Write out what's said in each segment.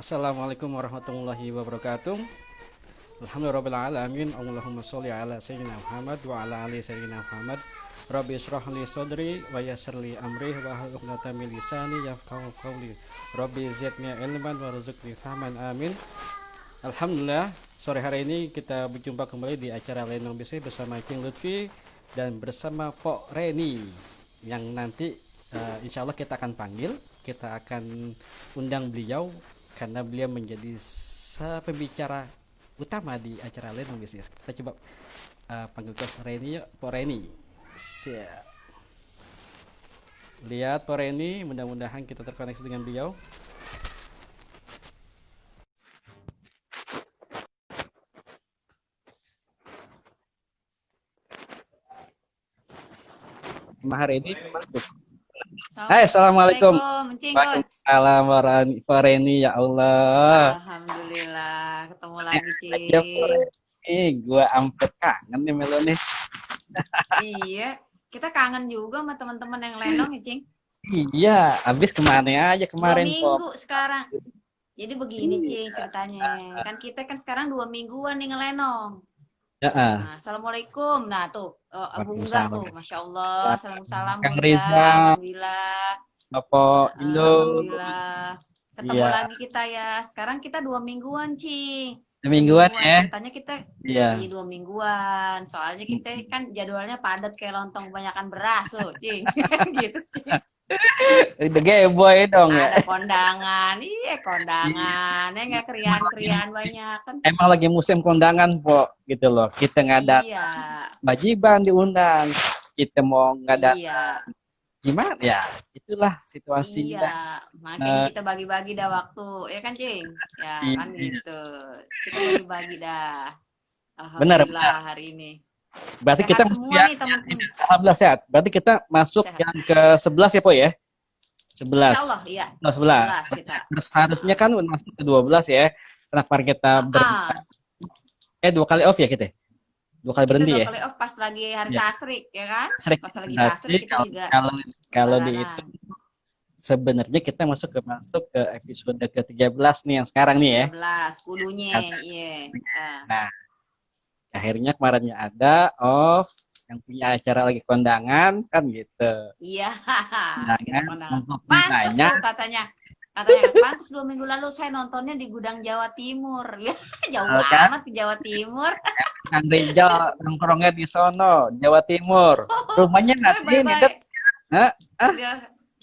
Assalamualaikum warahmatullahi wabarakatuh. Alhamdulillahirrahmanirrahim. Allahumma sholli ala sayyidina Muhammad wa ala ali sayyidina Muhammad. Rabbi shrah li sadri wa yassir li amri wa hlul 'uqdatam min lisani yafqahu qawli. Rabbi zidni ilman warzuqni fahman. Amin. Alhamdulillah, sore hari ini kita berjumpa kembali di acara Lenong Bisnis bersama King Lutfi dan bersama Pok Reni yang nanti insya Allah kita akan panggil, kita akan undang beliau karena beliau menjadi pembicara utama di acara Lenong Bisnis. Kita coba panggil Kos Reni, Pok Reni. Lihat Pok Reni, mudah-mudahan kita terkoneksi dengan beliau. Hari ini masuk. Hai, assalamualaikum. Waalaikumsalam warahmatullahi wabarakatuh. Ya Allah. Alhamdulillah, ketemu lagi, Cing. Gua ampet kangen nih Melo nih. Iya, kita kangen juga sama teman-teman yang lenong ya, Cing. Iya, habis kemana aja kemarin, 2 minggu sekarang. Jadi begini, Cing, ceritanya. Kan kita sekarang 2 mingguan nih ngelenong. Nah, assalamualaikum. Nah tuh, Bunga tuh, masya Allah. Salam Kang Bunda. Riza. Alhamdulillah. Bapak Indo. Alhamdulillah. Ketemu lagi kita ya. Sekarang kita 2 mingguan, Cing. 2 mingguan ya. Ceritanya kita Iya. 2 mingguan. Soalnya kita kan jadwalnya padat kayak lontong kebanyakan beras tuh, Cing. Gitu, Cing. Itu gay boy dong ya. Ada kondangan, kondangan, ya nggak krian banyak kan. Emang lagi musim kondangan, Pok, gitu loh. Kita nggak ada wajiban diundang. Kita mau nggak ada gimana ya? Itulah situasinya. Iya, makanya kita bagi-bagi dah waktu, ya kan, Cing? Ya kan gitu. Kita bagi-bagi dah. Alhamdulillah hari ini. Berarti sehat kita semua nih, teman-teman. Alhamdulillah sehat. Berarti kita masuk sehat. Yang ke-11 ya, Po ya? 11. Insyaallah, iya. 11 kita. Terus harusnya kan masuk ke 12 ya. Kenapa kita berhenti? 2 kali off ya kita? 2 kali berhenti ya? 2 kali off pas lagi hari tasrik ya kan? Pas lagi tasrik kita juga. Kalau di itu sebenarnya kita masuk ke episode ke-13 nih yang sekarang nih ya. 13 kudunya, iya. Nah, akhirnya kemarinnya ada off yang punya acara lagi kondangan kan gitu. Iya. Kondangan. Pantes tuh katanya pantes 2 minggu lalu saya nontonnya di Gudang Jawa Timur. Ya, jauh amat ke Jawa Timur. Kang Rizal nongkrongnya di sono, Jawa Timur. Rumahnya nggak sini dek.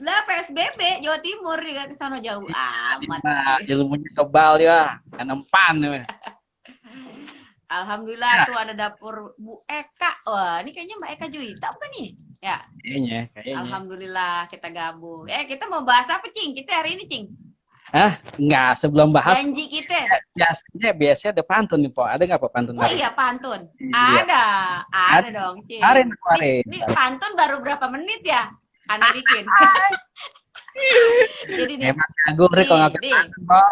Lah PSBB Jawa Timur juga ke sono jauh amat. Nah, ilmunya kebal ya, empan. Alhamdulillah tuh ada dapur Bu Eka. Wah, ini kayaknya Mbak Eka Juwita apa nih? Ya. Kayaknya. Alhamdulillah kita gabung. Kita mau bahas apa, Cing? Kita hari ini, Cing. Enggak, sebelum bahas. Janji kita. Biasanya ada pantun nih, Po. Ada nggak, Po, pantun? Oh iya, pantun. Ada dong, Cing. Kemarin. Ini pantun baru berapa menit ya? Anda bikin. Jadi nih. Emang agung nih kalau nggak pantun, Po.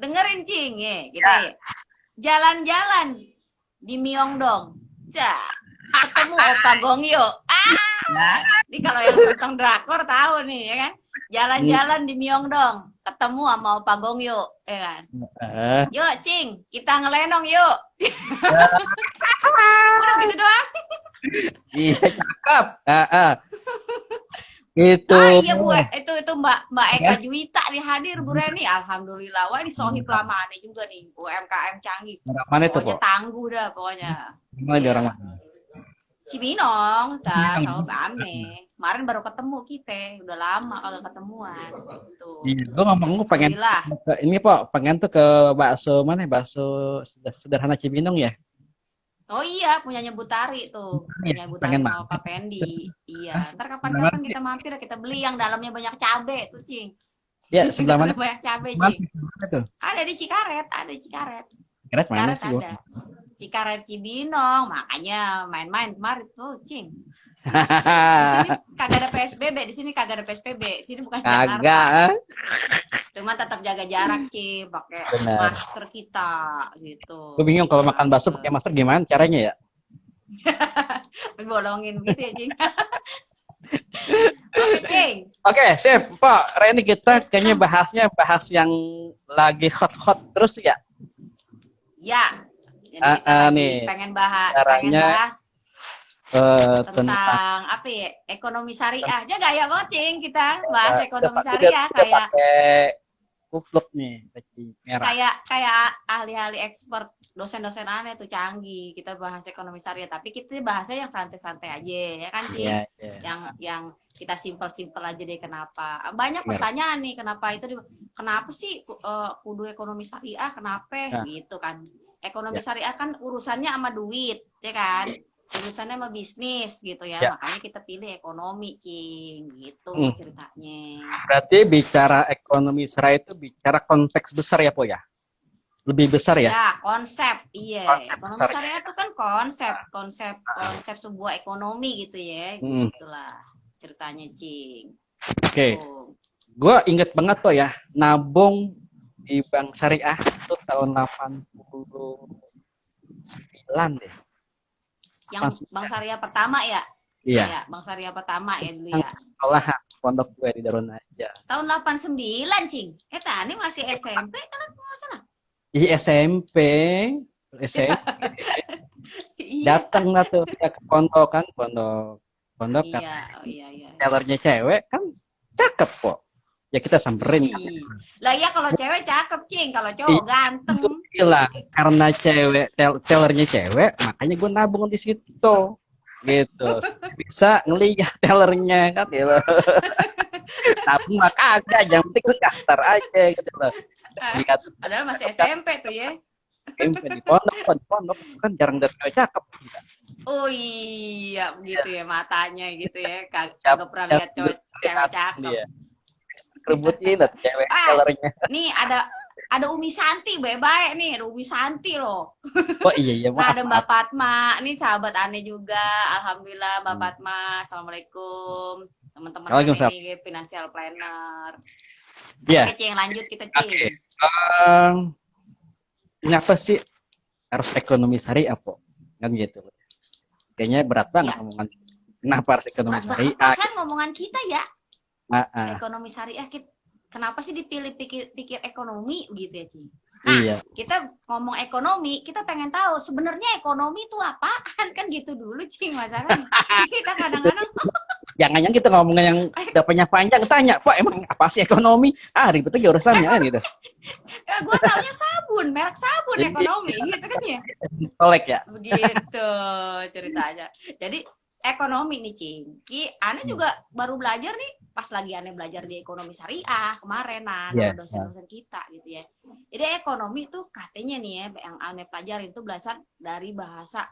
Dengerin, Cing, kita jalan-jalan di Myeongdong. Ketemu Opa Gongyo. Ini kalau yang nonton drakor tahu nih, ya kan? Jalan-jalan di Myeongdong, ketemu sama Opa Gongyo, ya kan? Yuk, Cing, kita ngelenong yuk. Udah gitu doang. Iya, cakep. Itu. Iya Bu, itu Mbak Eka Juwita nih hadir Bu Reni. Alhamdulillah. Wah, ini sohib lama nih juga nih UMKM canggih. Mana itu, pokoknya tangguh dah pokoknya. Mana di orang mana? Cibinong, sama Mbak Ame. Kemarin baru ketemu kita, udah lama kalau ketemuan. Gitu. Iya, gue ngomong gue pengen ini Po, pengen tuh ke bakso mana? Bakso sederhana Cibinong ya? Oh iya, punyanya Butari tuh. Punya Butari sama Pak Pendi. Iya, ntar kapan-kapan kita mampir, kita beli yang dalamnya banyak cabe tuh, Cing. Ya, sebelah mana? Banyak cabe, Cing. Ada di Cikaret. Cikaret mana sih? Ada. Cikaret Cibinong, makanya main-main kemarin tuh, Cing. Di sini kagak ada PSBB, di sini kagak ada PSBB. Di sini bukan Jakarta. Kagak. Cuma tetap jaga jarak, Ci, pakai masker kita gitu. Gue bingung kalau makan bakso pakai masker gimana caranya ya? Bolongin gitu ya, Cing. Oke, Cing. Oke, sip. Pak, hari ini kita kayaknya bahas yang lagi hot-hot terus ya. Ya. Jadi kita lagi Nih, pengen bahas caranya tentang tentang apa ya? Ekonomi syariah. Dia gaya banget, Cing, kita bahas ekonomi udah syariah kayak pakai kupluk nih, peci merah. kayak ahli-ahli expert, dosen-dosen aneh tuh canggih. Kita bahas ekonomi syariah, tapi kita bahasnya yang santai-santai aja, ya kan, Cing? Iya, iya. Yang kita simpel-simpel aja deh. Kenapa? Banyak Benar. pertanyaan nih, kenapa sih kudu ekonomi syariah, kenapa Nah. gitu kan? Ekonomi Ya. syariah kan urusannya sama duit, ya kan? Urusannya sama bisnis gitu ya. Ya. Makanya kita pilih ekonomi, Cing, gitu ceritanya. Berarti bicara ekonomi syariah itu bicara konteks besar ya, Po ya? Lebih besar ya? Ya, konsep. Iya. Konsep Ekonomi besar. syariah itu kan konsep sebuah ekonomi gitu ya. Gitulah ceritanya, Cing. Oke. Tuh. Gue inget banget tuh ya, nabung di bank syariah itu tahun 89 deh. Yang bank syariah pertama ya? Iya. Ya, bank syariah pertama ya dulu ya. Sekolah pondok gue di Darun aja. Tahun 89, Cing. Tadi masih SMP kan aku nggak salah. Di SMP datang lah tuh ke pondok kan, pondok kan. Iya. Tellernya cewek kan cakep kok. Ya kita samperin. Lah iya kalau cewek cakep, Cing. Kalau cowok ganteng. Gila, karena cewek tellernya cewek, makanya gue nabung di situ. Gitu. Bisa ngelihat tellernya kan gitu. Nabung mah kagak, yang penting gue daftar aja gitu loh. Padahal masih SMP tuh ya. SMP di pondok kan jarang ada cewek cakep. Oh iya, begitu ya matanya gitu ya. Kagak pernah lihat cewek cakep. Iya. Kerebutin lah cewek tellernya. Nih ada Umi Santi, baik-baik nih, ada Umi Santi loh. Oh iya, Nah, ada Mbak Fatma, ini sahabat aneh juga. Alhamdulillah Mbak Fatma, assalamualaikum. Teman-teman ini financial planner. Iya. Oke, Cing, lanjut kita, Cing. Oke. Kenapa sih harus ekonomi syariah, Po? Kan gitu. Kayaknya berat banget ngomongan. Kenapa harus ekonomi syariah? Perasaan ngomongan kita ya. Ekonomi syariah, kenapa sih dipilih pikir ekonomi gitu ya, Cing? Nah, iya. Kita ngomong ekonomi, kita pengen tahu sebenarnya ekonomi itu apaan, kan gitu dulu, Cing, masalahnya. Kita kadang-kadang jangan kita ngomongin yang udah panjang tanya, Pak, emang apa sih ekonomi? Ribet aja urusannya kan gitu. Gue taunya sabun, merek sabun ekonomi gitu kan ya. Kolek ya. Begitu ceritanya. Jadi ekonomi nih, Cing. Aneh juga baru belajar nih, pas lagi aneh belajar di ekonomi syariah kemarin sama dosen-dosen kita gitu ya. Jadi ekonomi tuh katanya nih ya, yang aneh pelajarin itu berasal dari bahasa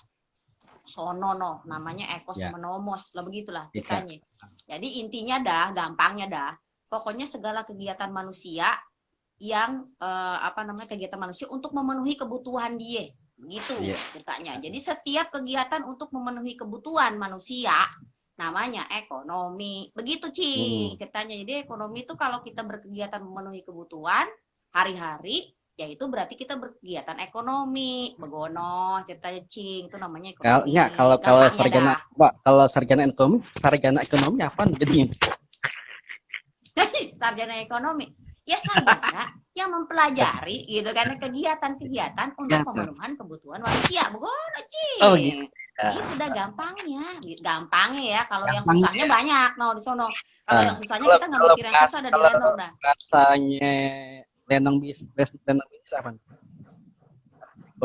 Sono, namanya ekos menomos, lah begitulah ceritanya. Jadi intinya gampangnya pokoknya segala kegiatan manusia yang kegiatan manusia untuk memenuhi kebutuhan dia. Gitu ceritanya. Jadi setiap kegiatan untuk memenuhi kebutuhan manusia namanya ekonomi. Begitu, Cing, ceritanya. Jadi ekonomi itu kalau kita berkegiatan memenuhi kebutuhan hari-hari, ya itu berarti kita berkegiatan ekonomi. Begono ceritanya, Cing, itu namanya ekonomi. Kalau sarjana ekonomi apa jadinya? Sarjana ekonomi. Ya sarjana yang mempelajari gitu kan kegiatan-kegiatan untuk pemenuhan kebutuhan manusia. Begono, Cing. Oh, gitu. Itu udah gampangnya ya. Kalau yang susahnya banyak di sono. Kalau yang susahnya kita nggak mikirin susah, ada di Lenong dah. Rasanya Lenong bisnis apa?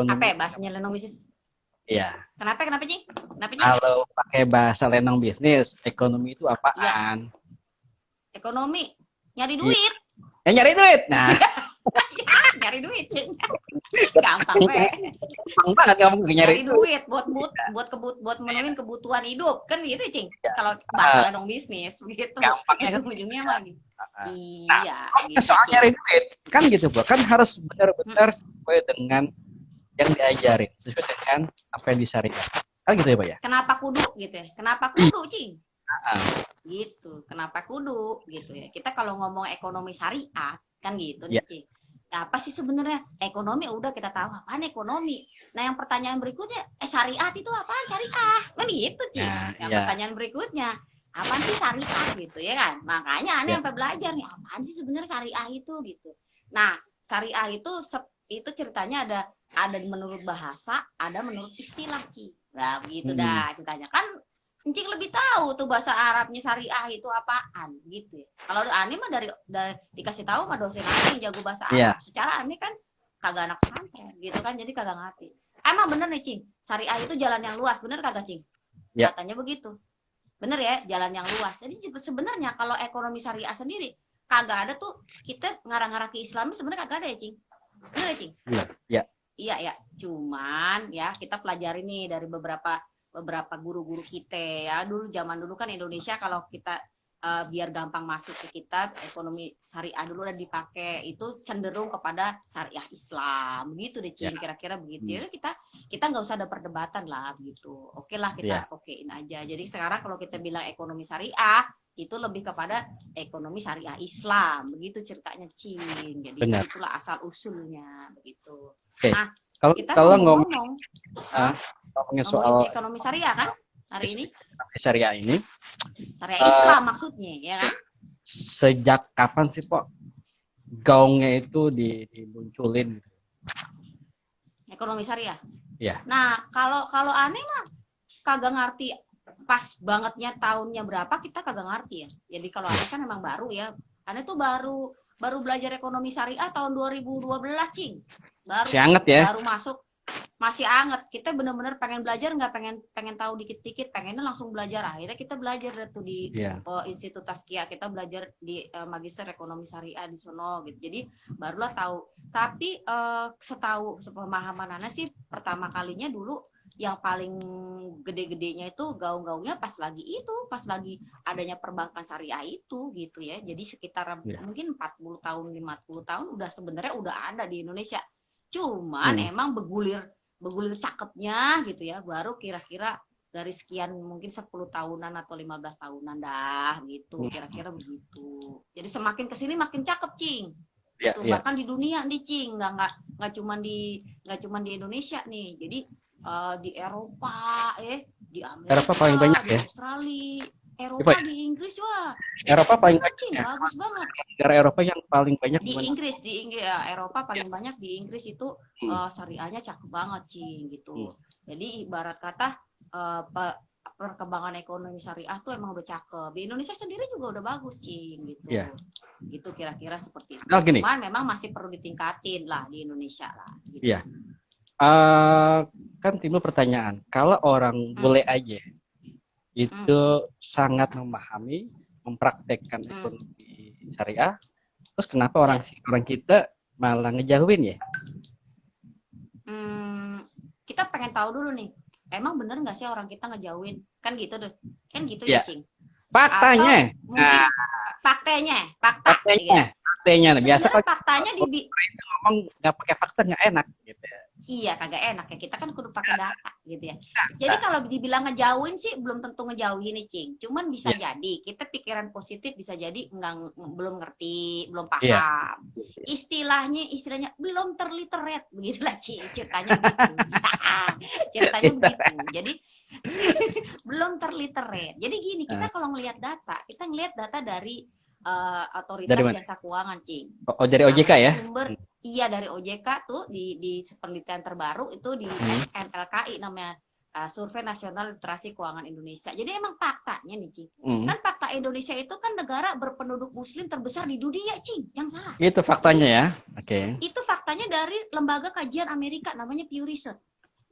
Apa ya bahasanya Lenong bisnis? Iya. Kenapa, Cing? Kalau pakai bahasa Lenong bisnis, ekonomi itu apaan? Ekonomi nyari duit. Ya nyari duit. Nah. Nyari duit, Cing. Gampang banget ngomong nyari duit buat memenuhin kebutuhan hidup kan gitu, Cing. Kalau bahasa dong bisnis begitu. Gampangnya kan ujungnya lagi. Iya. Gitu, soal nyari duit kan gitu, Bu. Kan harus benar-benar sesuai dengan yang diajarin, sesuai dengan apa yang disyariatkan. Kan gitu ya, Pak ya? Kenapa kudu gitu ya? Kenapa kudu, Cing? Gitu. Kenapa kudu gitu ya? Kita kalau ngomong ekonomi syariah kan gitu nih, Cing. Apa sih sebenarnya ekonomi? Udah kita tahu apaan ekonomi. Nah, yang pertanyaan berikutnya, syariat itu apaan syariah? Kan gitu, Cing. Pertanyaan berikutnya, apaan sih syariah gitu ya kan. Makanya aneh Ya. sampai belajar nih apaan sih sebenarnya syariah itu gitu. Nah, syariah itu ceritanya ada menurut bahasa, ada menurut istilah Ci. Nah, begitu dah ceritanya. Kan Encing lebih tahu tuh bahasa Arabnya syariah itu apaan gitu ya. Kalau aneh mah dari dikasih tahu sama dosen aneh yang jago bahasa Iya. Arab. Secara aneh kan kagak anak pesantren gitu kan, jadi kagak ngerti. Emang bener nih Cing, syariah itu jalan yang luas, bener kagak Cing? Ya. Katanya begitu. Bener ya, jalan yang luas. Jadi sebenarnya kalau ekonomi syariah sendiri kagak ada tuh, kita ngarang-ngarang ke Islam sebenarnya kagak ada ya Cing. Bener ya Cing? Ya. Iya ya. Cuman ya kita pelajari nih dari beberapa guru-guru kita ya. Zaman dulu kan Indonesia kalau kita biar gampang masuk ke kita, ekonomi syariah dulu udah dipakai, itu cenderung kepada syariah Islam gitu deh Cing, kira-kira begitu. Ya kita nggak usah ada perdebatan lah begitu. Oke lah kita okein aja. Jadi sekarang kalau kita bilang ekonomi syariah itu lebih kepada ekonomi syariah Islam, begitu ceritanya Cing. Jadi itulah asal usulnya begitu. Nah, kalau ngomong soal ekonomi syariah kan hari ini, syariah ini syariah Islam maksudnya ya kan. Sejak kapan sih Pok gaungnya itu dimunculin ekonomi syariah? Ya. Nah, kalau aneh mah kagak ngerti pas bangetnya tahunnya berapa, kita kagak ngerti ya. Jadi kalau aneh kan memang baru ya. Aneh tuh baru belajar ekonomi syariah tahun 2012 Cing. Baru anget ya. Baru masuk, masih anget. Kita bener-bener pengen belajar, nggak pengen tahu dikit-dikit, pengennya langsung belajar. Akhirnya kita belajar tuh di Institut Tazkiyah, kita belajar di Magister Ekonomi Syariah di sono gitu. Jadi barulah tahu. Tapi setahu sepemahaman Ana sih pertama kalinya dulu yang paling gede-gedenya itu gaung-gaungnya pas lagi adanya perbankan syariah itu gitu ya. Jadi sekitar mungkin 40 tahun 50 tahun udah sebenarnya udah ada di Indonesia. Cuman emang begulir cakepnya gitu ya, baru kira-kira dari sekian mungkin 10 tahunan atau 15 tahunan dah gitu, kira-kira begitu. Jadi semakin kesini makin cakep Cing. Gitu. Bahkan di dunia nih Cing, nggak cuma di Indonesia nih. Jadi di Eropa, di Amerika, Eropa paling banyak di Australia, Eropa di Inggris wah. Eropa paling banyak. Cing, bagus banget. Negara Eropa yang paling banyak di Inggris ya, Eropa paling banyak di Inggris itu syariahnya cakep banget Cing gitu. Jadi ibarat kata perkembangan ekonomi syariah tuh emang udah cakep. Di Indonesia sendiri juga udah bagus Cing gitu. Gitu kira-kira seperti itu. Cuman memang masih perlu ditingkatin lah di Indonesia lah gitu. Iya. Kan timbul pertanyaan, kalau orang bule aja itu sangat memahami, mempraktekkan ekonomi syariah, terus kenapa orang kita malah ngejauhin ya? Kita pengen tahu dulu nih, emang bener nggak sih orang kita ngejauhin? Kan gitu deh, kan gitu ya Cing. Faktanya, faktanya. Biasa kalau faktanya ngomong nggak pakai fakta nggak enak gitu. Iya, kagak enak ya. Kita kan kudu pakai data gitu ya. Jadi kalau dibilang ngejauhin sih belum tentu ngejauhin nih, Cing. Cuman bisa jadi kita pikiran positif, bisa jadi belum ngerti, belum paham. Istilahnya belum terliterate begitulah, Cing. Ceritanya begitu. Ceritanya begitu. Jadi belum terliterate. Jadi gini, kita kalau ngelihat data, kita ngelihat data dari Otoritas Jasa Keuangan Cing. Dari OJK ya? Iya dari OJK tuh di penelitian terbaru itu di SNLKI namanya Survei Nasional Literasi Keuangan Indonesia. Jadi emang faktanya nih Cing. Kan fakta Indonesia itu kan negara berpenduduk muslim terbesar di dunia Cing. Yang salah. Itu faktanya ya. Oke. Itu faktanya dari lembaga kajian Amerika namanya Pew Research.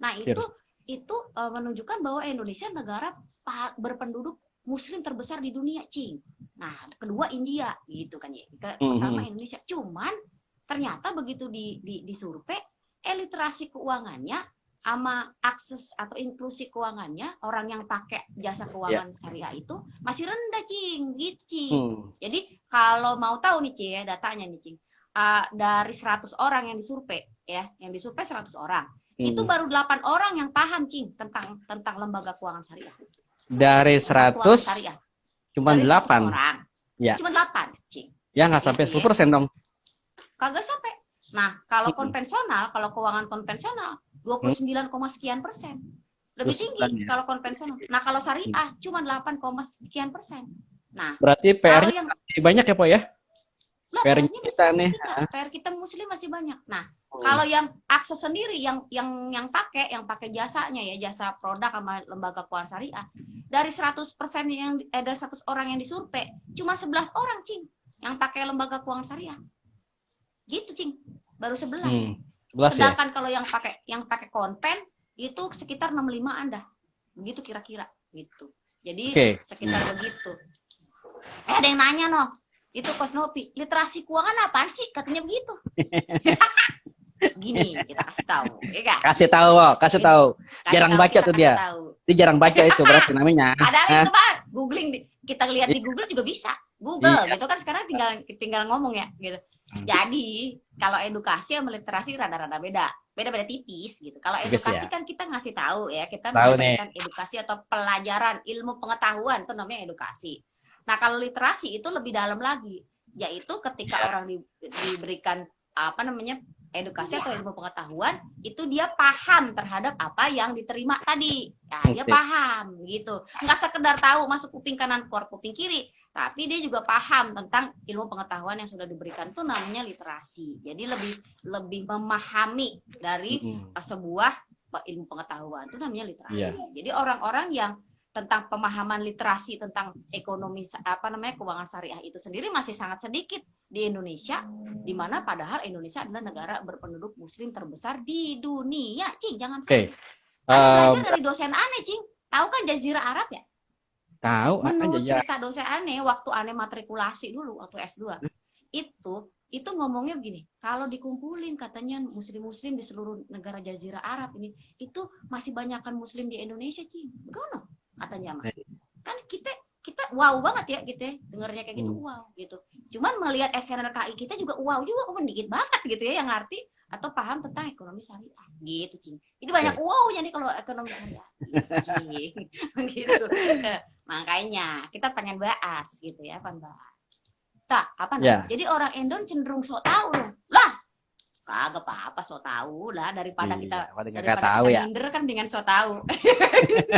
Nah, itu menunjukkan bahwa Indonesia negara berpenduduk muslim terbesar di dunia Cing. Nah, kedua India gitu kan ya. Pertama Indonesia. Cuman ternyata begitu di survei literasi keuangannya sama akses atau inklusi keuangannya orang yang pakai jasa keuangan syariah itu masih rendah Cing gitu Cing. Jadi kalau mau tahu nih Cing ya datanya nih Cing. Dari 100 orang yang disurvei ya, yang disurvei 100 orang. Itu baru 8 orang yang paham Cing tentang lembaga keuangan syariah. Dari 100 cuma 8 orang. Ya. Cuma 8, Cing. Ya nggak sampai 10% dong. Kagak sampai. Nah, kalau konvensional, kalau keuangan konvensional 29, sekian persen. Lebih 29 tinggi ya. kalau konvensional. Nah, kalau syariah cuma 8, sekian persen. Nah, Berarti kalau PR-nya yang masih banyak ya, Po ya? lah PR PR-nya masih kita nih. banyak kita. PR kita muslim masih banyak. Nah, kalau yang akses sendiri yang pakai jasanya ya, jasa produk sama lembaga keuangan syariah, dari 100% dari 100 orang yang disurvei, cuma 11 orang, Cing, yang pakai lembaga keuangan syariah. Gitu, Cing. Baru 11. 11 ya? Sedangkan kalau yang pakai konven itu sekitar 65 Anda. Begitu kira-kira gitu. Jadi sekitar begitu. Ada yang nanya noh, itu Coach Nopi, literasi keuangan apaan sih? Katanya begitu. Gini, kita kasih tahu, ya kan? Kasih tahu. Jarang baca tuh dia. Dia jarang baca itu berarti namanya. Ada itu Pak, googling, kita lihat di Google juga bisa. Google gitu kan sekarang tinggal ngomong ya gitu. Jadi kalau edukasi sama literasi rada-rada beda tipis gitu. Kalau edukasi kan kita ngasih tahu ya, kita memberikan edukasi atau pelajaran ilmu pengetahuan itu namanya edukasi. Nah kalau literasi itu lebih dalam lagi, yaitu ketika orang diberikan edukasi atau ilmu pengetahuan, itu dia paham terhadap apa yang diterima tadi. Nah, dia paham gitu. Nggak sekedar tahu masuk kuping kanan keluar kuping kiri, tapi dia juga paham tentang ilmu pengetahuan yang sudah diberikan, itu namanya literasi. Jadi lebih memahami dari sebuah ilmu pengetahuan, itu namanya literasi. Jadi orang-orang yang tentang pemahaman literasi tentang ekonomi keuangan syariah itu sendiri masih sangat sedikit di Indonesia, di mana padahal Indonesia adalah negara berpenduduk muslim terbesar di dunia, Cing. Jangan sampai. Belajar dari dosen aneh, Cing. Tahu kan Jazirah Arab ya? Tahu. Menurut cerita dosen aneh, waktu aneh matrikulasi dulu waktu S2, itu ngomongnya begini, kalau dikumpulin katanya muslim-muslim di seluruh negara Jazirah Arab ini, itu masih banyakkan muslim di Indonesia, Cing. Begono katanya mah. Kan kita wow banget ya gitu ya, dengarnya kayak gitu wow gitu. Cuman melihat SNLKI kita juga wow juga, dikit banget gitu ya yang ngerti atau paham tentang ekonomi syariah gitu, Cing. Jadi banyak wow-nya nih kalau ekonomi syariah gitu, gitu. Makanya kita pengen bahas gitu ya, jadi orang Endon cenderung sok tahu dong. Lah, kagak apa-apa sok tahu lah, daripada kita minder kan dengan sok tahu.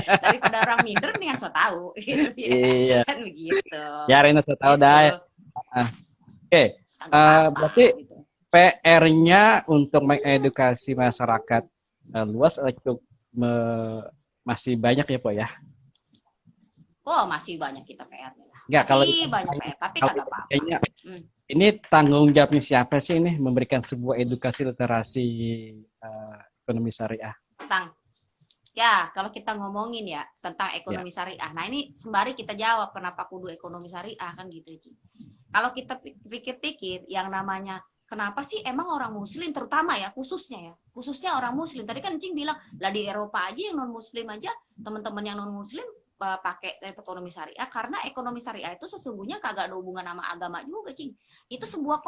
Daripada orang minder dengan sok tahu. Gitu, kan begitu. Ya Rina sok tahu dah. Berarti gitu. PR-nya untuk mengedukasi masyarakat luas masih banyak ya, Po ya? Oh, masih banyak kita PR-nya. Masih banyak PR, tapi kagak apa-apa. Ini tanggung jawabnya siapa sih ini memberikan sebuah edukasi literasi ekonomi syariah? Ya, kalau kita ngomongin ya tentang ekonomi syariah. Nah, ini sembari kita jawab kenapa kudu ekonomi syariah kan gitu, Cing. Kalau kita pikir-pikir yang namanya kenapa sih emang orang muslim terutama ya khususnya orang muslim. Tadi kan Cing bilang lah di Eropa aja yang non muslim aja, teman-teman yang non muslim pakai ekonomi syariah, karena ekonomi syariah itu sesungguhnya kagak ada hubungan sama agama juga, Cing. Itu sebuah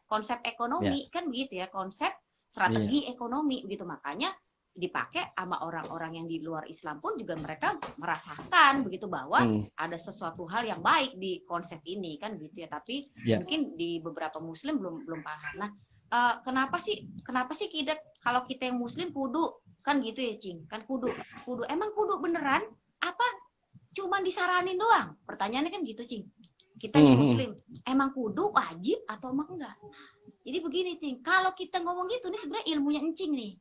konsep ekonomi kan begitu ya, konsep strategi ekonomi gitu. Makanya dipakai sama orang-orang yang di luar Islam pun juga mereka merasakan begitu bahwa ada sesuatu hal yang baik di konsep ini kan gitu ya. Tapi mungkin di beberapa muslim belum paham. Nah, kenapa sih kita kalau kita yang muslim kudu kan gitu ya, Cing. Kan kudu emang kudu beneran apa cuman disaranin doang? Pertanyaannya kan gitu, Cing. Kita yang muslim emang kudu wajib atau emang enggak? Jadi begini, Cing. Kalau kita ngomong gitu nih sebenarnya ilmunya encing nih.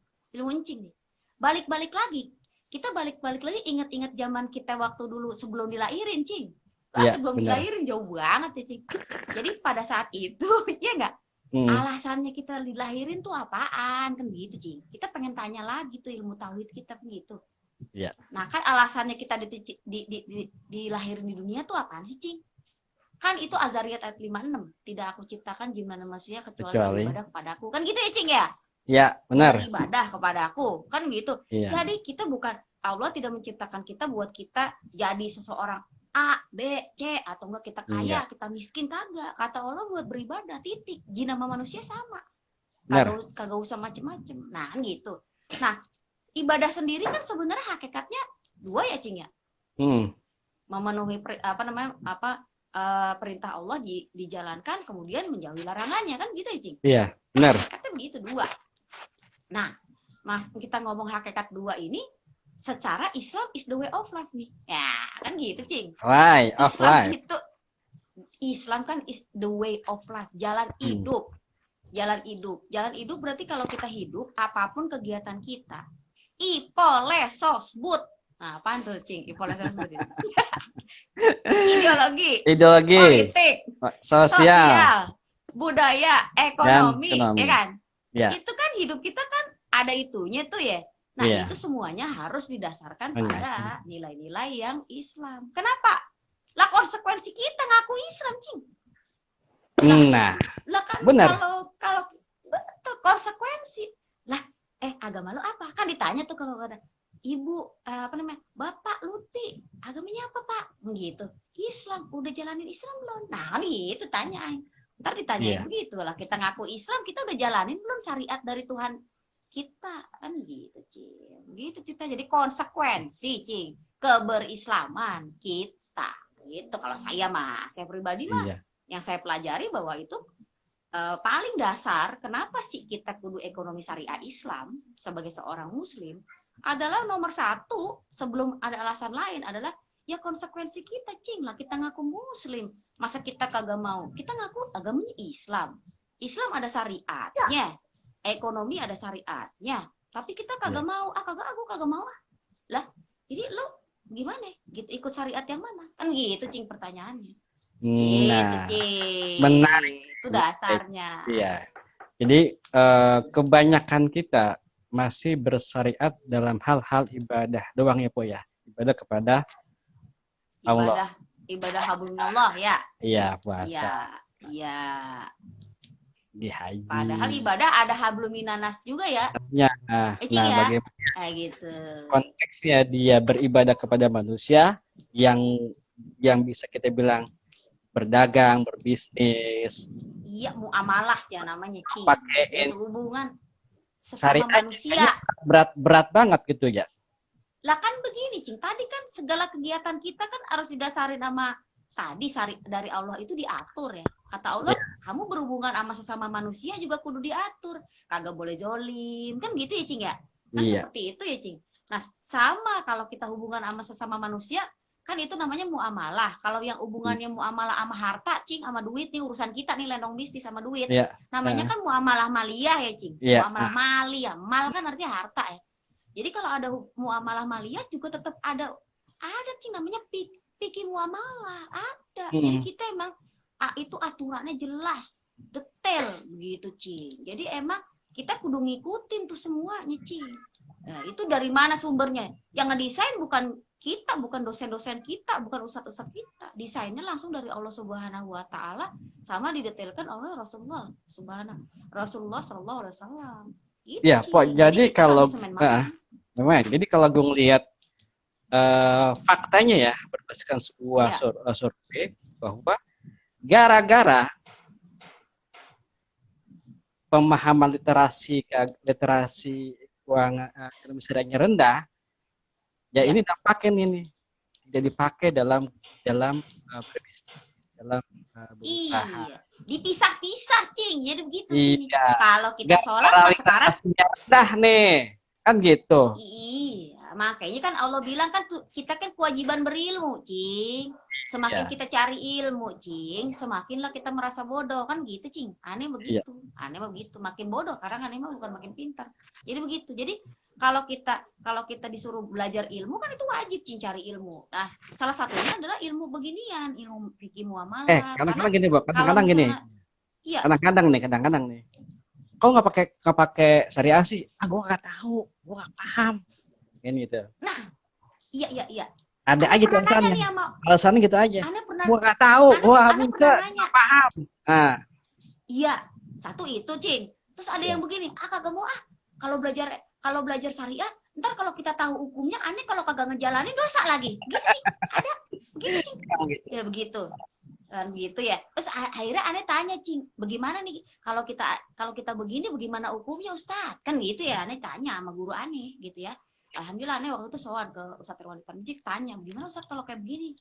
Balik-balik lagi. Kita balik-balik lagi ingat-ingat zaman kita waktu dulu sebelum dilahirin, Cing. Sebelum dilahirin jauh banget ya, Cing. Jadi pada saat itu ya enggak? Alasannya kita dilahirin tuh apaan kan gitu, Cing. Kita pengen tanya lagi tuh ilmu tauhid kita kan gitu. Ya. Nah kan alasannya kita dilahirin di dunia tuh apaan sih, Cing? Kan itu Azariyat ayat 56. Tidak aku ciptakan jin dan manusia kecuali ibadah kepadaku. Kan gitu ya, Cing ya? Ya, benar. Ibadah kepadaku. Kan gitu. Ya. Jadi kita bukan, Allah tidak menciptakan kita buat kita jadi seseorang A, B, C, atau enggak kita kaya, kita miskin, kagak. Kata Allah buat beribadah, titik. Jin sama manusia sama. Kagak usah macem-macem. Nah kan gitu. Nah, ibadah sendiri kan sebenarnya hakikatnya dua ya, Cing ya. Memenuhi perintah Allah dijalankan, kemudian menjauhi larangannya kan gitu ya, Cing. Iya, benar. Hakikatnya begitu dua. Nah, kita ngomong hakikat dua ini secara Islam is the way of life nih. Ya, kan gitu, Cing. Way of life. Islam kan is the way of life, jalan hidup. Jalan hidup berarti kalau kita hidup, apapun kegiatan kita, sosbud. Nah, apaan tuh, Cing? Sosbud itu. Ideologi, politik, sosial, budaya, ekonomi, ya kan? Ya. Itu kan hidup kita kan ada itunya tuh ya. Nah, itu semuanya harus didasarkan pada nilai-nilai yang Islam. Kenapa? Lah konsekuensi kita ngaku Islam, Cing. Lah kan benar. Kalau betul konsekuensi. Lah, agama lu apa? Kan ditanya tuh kalau ada ibu bapak Luti, agamanya apa, Pak? Begitu. Islam, udah jalanin Islam belum? Nah, gitu tanyain. Ntar ditanyain begitu lah, kita ngaku Islam, kita udah jalanin belum syariat dari Tuhan kita? Kan gitu, Cing. Gitu kita jadi konsekuensi, Cing, keberislaman kita. Gitu kalau saya pribadi yang saya pelajari bahwa itu paling dasar kenapa sih kita kudu ekonomi syariah Islam sebagai seorang muslim adalah nomor satu sebelum ada alasan lain adalah ya konsekuensi kita, Cing lah, kita ngaku muslim, masa kita kagak mau, kita ngaku agamanya Islam ada syariatnya, ekonomi ada syariatnya, tapi kita kagak mau, aku kagak mau lah, jadi lo gimana gitu, ikut syariat yang mana, kan gitu, Cing, pertanyaannya. Gitu, Cing, menarik itu dasarnya. Iya, jadi kebanyakan kita masih bersyariat dalam hal-hal ibadah doang ya, Po ya, ibadah kepada Allah, ibadah hablumillah ya. Iya, puasa. Iya. Di haji. Padahal ibadah ada habluminanas juga ya. Ya. Nah, bagaimana? Gitu. Konteksnya dia beribadah kepada manusia yang bisa kita bilang berdagang, berbisnis. Iya, muamalah ya namanya, Cing. Pakai hubungan sesama manusia. Berat banget gitu ya. Lah kan begini, Cing, tadi kan segala kegiatan kita kan harus didasari sama tadi dari Allah itu diatur ya. Kata Allah, kamu berhubungan sama sesama manusia juga kudu diatur. Kagak boleh zolim. Kan gitu ya, Cing ya? Kan seperti itu ya, Cing. Nah, sama kalau kita hubungan sama sesama manusia, kan itu namanya muamalah. Kalau yang hubungannya muamalah sama harta, Cing, sama duit nih, urusan kita nih, lendong bisnis sama duit. Namanya kan muamalah maliyah ya, Cing. Muamalah maliyah. Mal kan artinya harta ya. Jadi kalau ada muamalah maliyah juga tetap ada Cing, namanya fikih muamalah. Ada. Jadi kita emang itu aturannya jelas, detail begitu, Cing. Jadi emang kita kudu ngikutin tuh semuanya, Cing. Nah, itu dari mana sumbernya? Yang ngedesain bukan kita, bukan dosen-dosen kita, bukan ustadz-ustadz kita. Desainnya langsung dari Allah Subhanahu wa taala sama didetailkan oleh Rasulullah sallallahu alaihi wasallam. Gitu, ya, Po. Jadi kalau jadi kalau gue ngelihat faktanya ya, berdasarkan sebuah survei bahwa gara-gara pemahaman literasi keuangan ekonomi syariahnya rendah, ya ini dampaknya ini tidak dipakai dalam berbisnis, dalam berusaha. Iya, dipisah-pisah, Cing. Jadi begitu. Iya. Kalau kita sholat sekarang rendah nih, kan gitu. Iya, makanya kan Allah bilang kan kita kan kewajiban berilmu, Cing. Semakin kita cari ilmu, Cing, semakinlah kita merasa bodoh, kan gitu, Cing. Aneh begitu. Aneh begitu, makin bodoh karena aneh mah bukan makin pintar. Jadi begitu. Jadi kalau kita disuruh belajar ilmu kan itu wajib, Cing, cari ilmu. Nah, salah satunya adalah ilmu beginian, ilmu fikih muamalah. Kadang-kadang gini, Bu. Kadang-kadang nih. Kok nggak pakai syariah sih? Gua nggak tahu, gua nggak paham. Kan gitu. Nah, iya. Ada aja tuh alasannya gitu aja. Gua nggak tahu, gua nggak paham. Nah, iya, satu itu, Cing. Terus ada yang begini, kagak mau kalau belajar syariah, ntar kalau kita tahu hukumnya, aneh kalau kagak ngejalanin dosa lagi. Gitu, Cing. Ada begitu, Cing. Ya begitu. Dan begitu ya. Terus akhirnya aneh tanya, Cing, bagaimana nih kalau kita begini bagaimana hukumnya, Ustaz? Kan gitu ya, aneh tanya sama guru aneh gitu ya. Alhamdulillah aneh waktu itu soal ke Ustaz Irwan Tarmizi, tanya, gimana Ustaz kalau kayak begini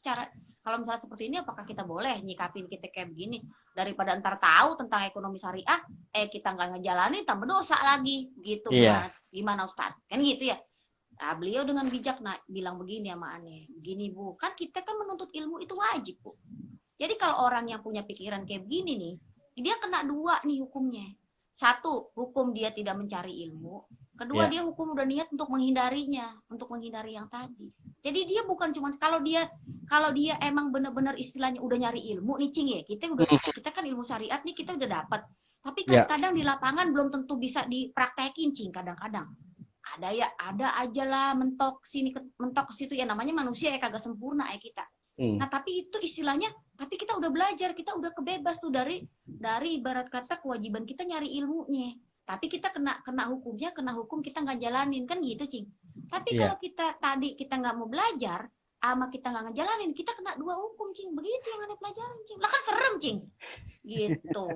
kalau misalnya seperti ini apakah kita boleh nyikapin kita kayak begini daripada ntar tahu tentang ekonomi syariah kita nggak ngejalanin tambah dosa lagi gitu. Gimana Ustaz? Kan gitu ya. Beliau dengan bijak bilang begini sama Ane, begini Bu, kan kita kan menuntut ilmu itu wajib Bu. Jadi kalau orang yang punya pikiran kayak begini nih, dia kena 2 nih hukumnya. 1, hukum dia tidak mencari ilmu. Kedua, dia hukum udah niat untuk menghindarinya, untuk menghindari yang tadi. Jadi dia bukan cuma kalau dia emang benar-benar istilahnya udah nyari ilmu nih Cing ya, kita kan ilmu syariat nih kita udah dapat. Tapi kadang di lapangan belum tentu bisa dipraktekin Cing, kadang-kadang. Ada aja lah mentok sini mentok ke situ, ya namanya manusia ya, kagak sempurna ya kita. Nah tapi itu istilahnya, tapi kita udah belajar, kita udah kebebas tuh dari ibarat kata kewajiban kita nyari ilmunya. Tapi kita kena hukumnya, kena hukum kita nggak jalanin kan gitu Cing. Tapi kalau kita nggak mau belajar, sama kita nggak ngejalanin, kita kena 2 hukum Cing. Begitu yang Ane pelajarin Cing. Lah kan serem Cing. Gitu.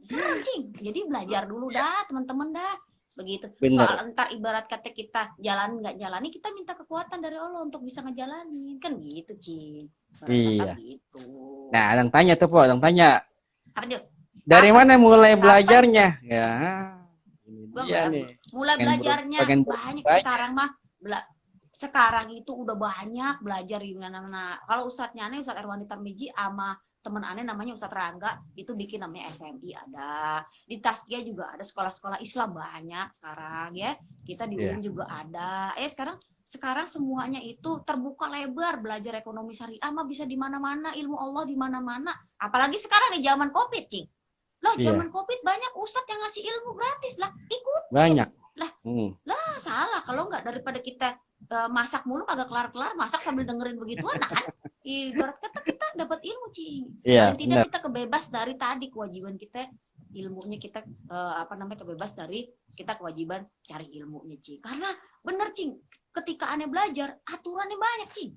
Serem Cing. Jadi belajar dulu dah teman-teman dah. Begitu. Bener. Soal entar ibarat kata kita jalan nggak jalani, kita minta kekuatan dari Allah untuk bisa ngejalanin kan gitu Cing. Iya. Gitu. Nah, yang tanya tuh Po, yang tanya. Apa tuh? Dari mana mulai belajarnya? Ya. Iya nih. Mulai belajarnya banyak sekarang mah. Sekarang itu udah banyak belajar gimana. Kalau Ustadznya Ane, Ustadz Erwani Tarmiji sama teman Ane namanya Ustadz Rangga, itu bikin namanya SMI ada. Di Taskia juga ada sekolah-sekolah Islam banyak sekarang ya. Kita di UIN juga ada. Sekarang semuanya itu terbuka lebar, belajar ekonomi syariah mah bisa di mana-mana, ilmu Allah di mana-mana. Apalagi sekarang di zaman Covid, Cing. Loh, zaman Covid banyak ustadz yang ngasih ilmu gratis lah, ikut. Banyak. Lah salah kalau nggak, daripada kita masak mulu kagak kelar-kelar, masak sambil dengerin begituan, nah kan ibarat kata kita dapat ilmu Cing. Paling tidak kita kebebas dari tadi kewajiban kita, ilmunya kita kebebas dari kita kewajiban cari ilmunya Cing. Karena bener Cing, ketika Ane belajar aturannya banyak Cing,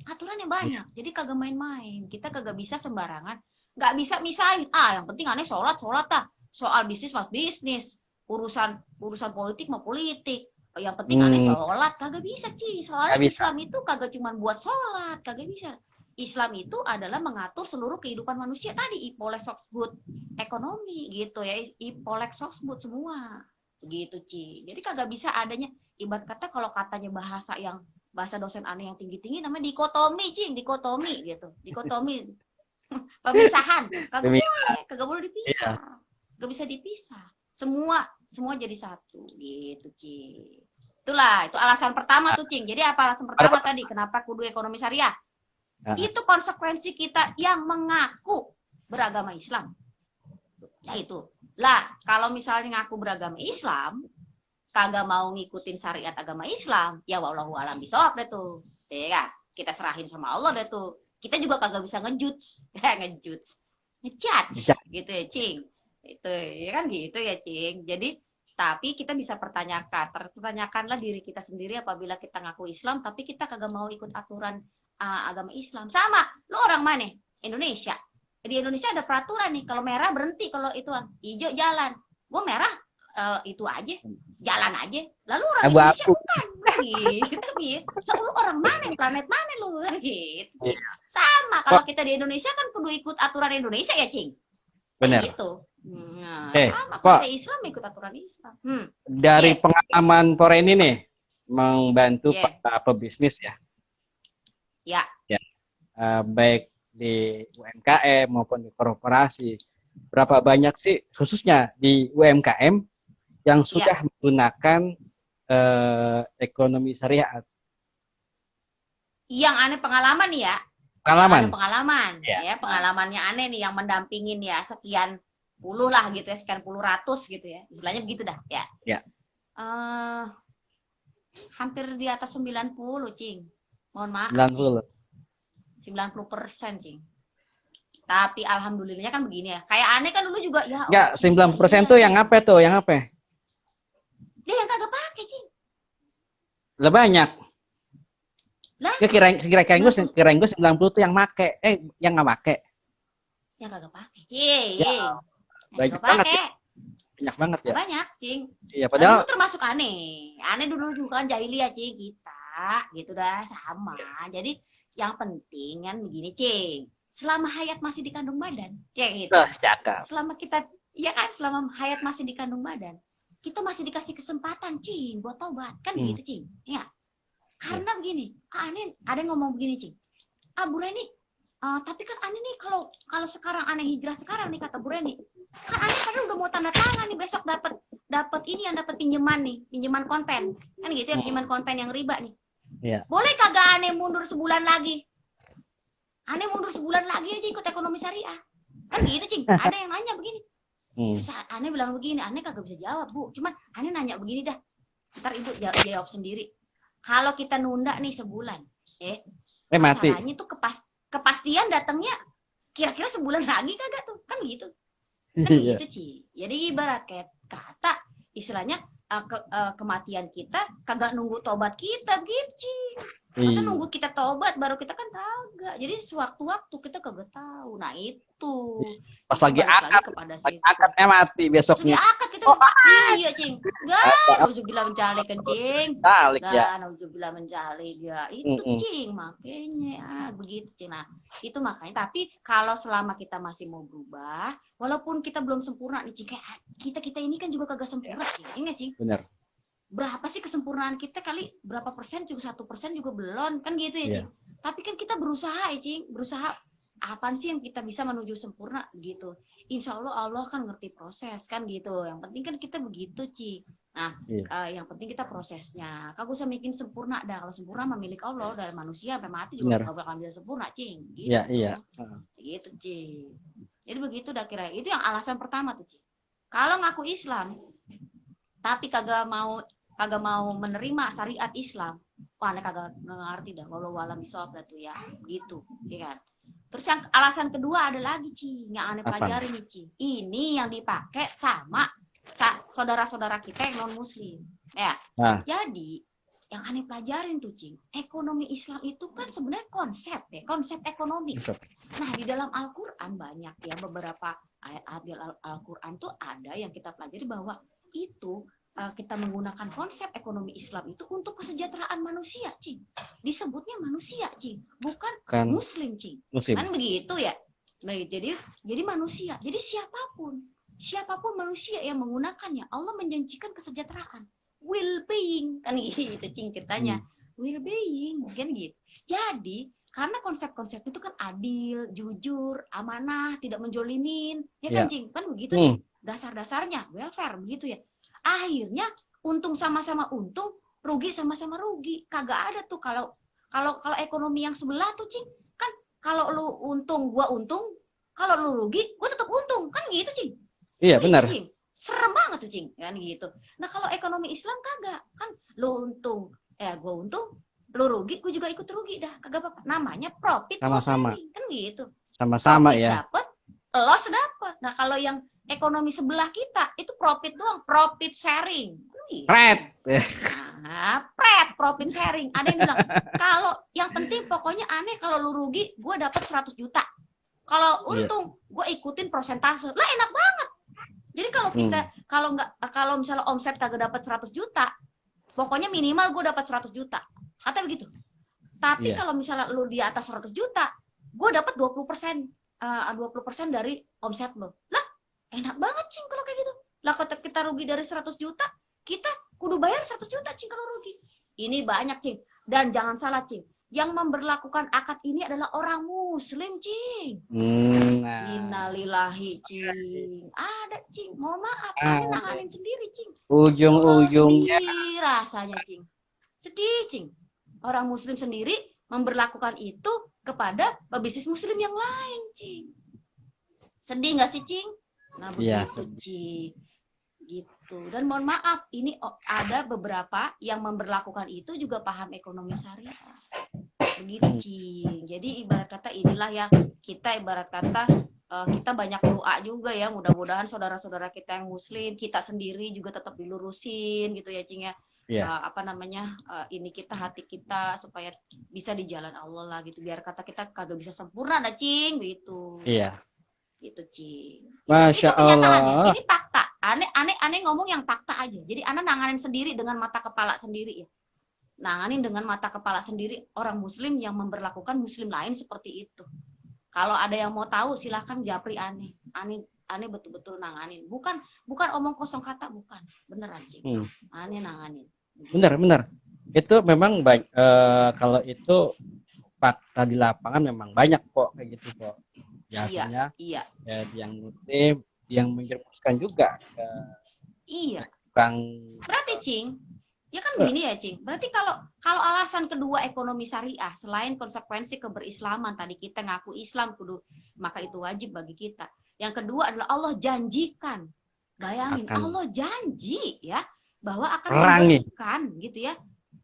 aturannya banyak. Jadi kagak main-main, kita kagak bisa sembarangan, nggak bisa misahin. Yang penting Ane sholat dah, soal bisnis mas bisnis, urusan politik mau politik. Yang penting Ane sholat, kagak bisa Ci. Soalnya Islam itu kagak cuma buat sholat, kagak bisa. Islam itu adalah mengatur seluruh kehidupan manusia tadi, ipolek soksbud ekonomi gitu ya, ipolek soksbud semua gitu Ci. Jadi kagak bisa adanya, ibarat kata kalau katanya bahasa dosen Ane yang tinggi-tinggi namanya dikotomi Ci, dikotomi gitu, dikotomi pemisahan, kagak boleh dipisah, kagak bisa dipisah. Semua jadi satu gitu Cing. Itulah, itu alasan pertama tuh Cing. Jadi apa alasan pertama tadi kenapa kudu ekonomi syariah? Itu konsekuensi kita yang mengaku beragama Islam. Ya itu. Lah, kalau misalnya ngaku beragama Islam, kagak mau ngikutin syariat agama Islam, ya wallahu alam bisawab deh tuh. Ya, kita serahin sama Allah deh tuh. Kita juga kagak bisa ngejudge gitu ya Cing. Itu ya kan gitu ya Cing. Jadi tapi kita bisa pertanyakanlah diri kita sendiri apabila kita ngaku Islam tapi kita kagak mau ikut aturan agama Islam. Sama, lu orang mana? Indonesia. Di Indonesia ada peraturan nih, kalau merah berhenti, kalau ituan hijau jalan. Gua merah itu aja, jalan aja. Lalu orang Indonesia bukan. Gitu. Lalu orang mana, planet mana lu kan gitu. Sama, kalau kita di Indonesia kan kudu ikut aturan Indonesia ya, Cing. Benar. Gitu. Sama, Pak, Islam ikut aturan Islam. Dari pengalaman Pore ini nih, membantu para pebisnis ya. Baik di UMKM maupun di korporasi. Berapa banyak sih, khususnya di UMKM, yang sudah menggunakan ekonomi syariah? Yang aneh pengalaman nih ya. Pengalaman. Ya, pengalamannya aneh nih yang mendampingin ya sekian puluh lah gitu ya, sekian puluh ratus gitu ya. Istilahnya begitu dah ya. Hampir di atas 90 Cing. Mohon maaf. 90%, Cing. Tapi alhamdulillahnya kan begini ya. Kayak aneh kan dulu juga ya. Enggak, 90% tuh yang apa tuh? Yang apa? Dia yang kagak pakai, Cing. Lah banyak. Lah, kirain gue 90 tuh yang make, yang nggak make. Yang kagak pakai, Cing. Banyak banget ya. Banyak banget ya. Banyak, Cing. Iya, padahal dulu termasuk aneh. Aneh dulu juga kan jahiliyah, Cing, kita. Gitu dah sama. Jadi yang penting kan begini, Cing. Selama hayat masih dikandung badan, Cing itu. Selama kita, ya kan, selama hayat masih dikandung badan, kita masih dikasih kesempatan, Cing, buat taubat. Kan gitu, Cing. Ya. Karena begini, aneh ada yang ngomong begini, Cing. Bu Reni, tapi kan aneh nih kalau sekarang aneh hijrah sekarang nih, kata Bu Reni, kan aneh padahal udah mau tanda tangan nih besok dapat ini yang dapat pinjaman nih, pinjaman konven. Kan gitu ya, pinjaman konven yang riba nih. Iya. Boleh kagak aneh mundur sebulan lagi? Aneh mundur sebulan lagi aja ikut ekonomi syariah. Kan gitu, Cing. Ada yang nanya begini. Terus aneh bilang begini, aneh kagak bisa jawab, Bu. Cuman aneh nanya begini dah. Ntar Ibu jawab sendiri. Kalau kita nunda nih sebulan, Mati. masalahnya tuh kepastian datangnya kira-kira sebulan lagi kagak tuh? Kan gitu. Kan gitu, Ci. Jadi ibarat kayak kata istilahnya kematian kita kagak nunggu tobat kita gitu, Ci. Masa nunggu kita tobat baru kita kan kagak. Jadi sewaktu-waktu kita kagak tahu. Nah itu. Pas lagi akad mati besoknya. Lagi akad kita. Iya, Cing. Nauzubillah mencalik kan, Cing. Calik ya. Nauzubillah mencalik ya. Itu Cing, makanya begitu, Cing. Nah, itu makanya. Tapi kalau selama kita masih mau berubah, walaupun kita belum sempurna nih, Cing, kayak kita ini kan juga kagak sempurna, Cing. Ingat, Cing? Benar. Berapa sih kesempurnaan kita kali berapa persen juga 1% juga belum kan gitu ya, Cing. Tapi kan kita berusaha ya, Cing, berusaha apaan sih yang kita bisa menuju sempurna gitu. Insya Allah kan ngerti proses kan gitu. Yang penting kan kita begitu, Cing. Nah, yang penting kita prosesnya. Kagak usah bikin sempurna dah. Kalau sempurna memilik Allah, dari manusia sampai mati juga gak bakal bisa sempurna, Cing. Gitu. Iya. Gitu, Cing. Jadi begitu dah kira. Itu yang alasan pertama tuh, Cing. Kalau ngaku Islam tapi kagak mau menerima syariat Islam, wah aneh kagak ngerti dah. Walau alam bisawab dah tuh ya, gitu, ya kan. Terus yang alasan kedua ada lagi, Ci, yang aneh pelajari nih, Ci. Ini yang dipakai sama saudara-saudara kita yang non Muslim, ya. Jadi yang aneh pelajarin tuh, Ci, ekonomi Islam itu kan sebenarnya konsep ekonomi. Nah di dalam Al-Quran banyak ya beberapa ayat Al-Quran tuh ada yang kita pelajari bahwa itu kita menggunakan konsep ekonomi Islam itu untuk kesejahteraan manusia, Cing. Disebutnya manusia, Cing, bukan Muslim, Cing. Kan begitu ya. Baik, jadi manusia. Jadi siapapun manusia yang menggunakannya, Allah menjanjikan kesejahteraan, well-being, kan gitu, Cing, ceritanya. Well-being, kan gitu. Jadi karena konsep-konsep itu kan adil, jujur, amanah, tidak menjolimin, ya kan, Cing? Kan begitu nih. Dasar-dasarnya welfare begitu ya. Akhirnya untung sama-sama untung, rugi sama-sama rugi. Kagak ada tuh kalau ekonomi yang sebelah tuh, Cing. Kan kalau lu untung, gua untung. Kalau lu rugi, gua tetap untung. Kan gitu, Cing. Iya, benar. Cing. Serem banget tuh, Cing. Kan gitu. Nah, kalau ekonomi Islam kagak. Kan lu untung, gua untung, lu rugi, gua juga ikut rugi dah. Kagak apa-apa. Namanya profit sama-sama. Kan gitu. Sama-sama profit ya. Dapat, loss dapat. Nah, kalau yang ekonomi sebelah kita itu profit doang, profit sharing. Profit sharing. Ada yang bilang, kalau yang penting pokoknya aneh kalau lu rugi, gue dapat 100 juta. Kalau untung, gue ikutin persentase. Lah enak banget. Jadi kalau kita kalau misalnya omset kagak dapat 100 juta, pokoknya minimal gue dapat 100 juta. Kata begitu. Tapi kalau misalnya lu di atas 100 juta, gue dapat 20% dari omset lo. Lah enak banget, Cing, kalau kayak gitu. Lah kalau kita rugi dari 100 juta, kita kudu bayar 100 juta, Cing, kalau rugi. Ini banyak, Cing. Dan jangan salah, Cing. Yang memberlakukan akad ini adalah orang Muslim, Cing. Innalillahi, Cing. Ada, Cing. Mohon maaf, aneh nanganin sendiri, Cing. Ujung-ujungnya sedih rasanya, Cing. Sedih, Cing. Orang Muslim sendiri memberlakukan itu kepada pebisnis Muslim yang lain, Cing. Sedih nggak sih, Cing? Nah begitu, Cing, gitu. Dan mohon maaf, ini ada beberapa yang memberlakukan itu juga paham ekonomi syariah. Begitu, Cing. Jadi ibarat kata inilah yang kita ibarat kata kita banyak doa juga ya. Mudah-mudahan saudara-saudara kita yang Muslim, kita sendiri juga tetap dilurusin gitu ya, Cing ya. Ini kita hati kita supaya bisa di jalan Allah lah gitu. Biar kata kita kagak bisa sempurna, dah, Cing, gitu. Iya. Gitu, Cing. Masya Allah. Ini fakta. Aneh ngomong yang fakta aja. Jadi Ana nanganin sendiri dengan mata kepala sendiri ya. Nanganin dengan mata kepala sendiri orang Muslim yang memberlakukan Muslim lain seperti itu. Kalau ada yang mau tahu silahkan japri Aneh. Aneh betul-betul nanganin. Bukan omong kosong kata, bukan. Beneran, Cing. Aneh nanganin. Bener. Itu memang kalau itu fakta di lapangan memang banyak kok kayak gitu kok. Ya Iya, akhirnya iya, ya yang muslim yang menjerumuskan juga ke iya. tukang Berarti Cing, ya kan gini ya Cing. Berarti kalau kalau alasan kedua ekonomi syariah selain konsekuensi keberislaman tadi kita ngaku Islam kudu maka itu wajib bagi kita. Yang kedua adalah Allah janjikan. Bayangin akan Allah janji ya bahwa akan perangi. memberikan gitu ya.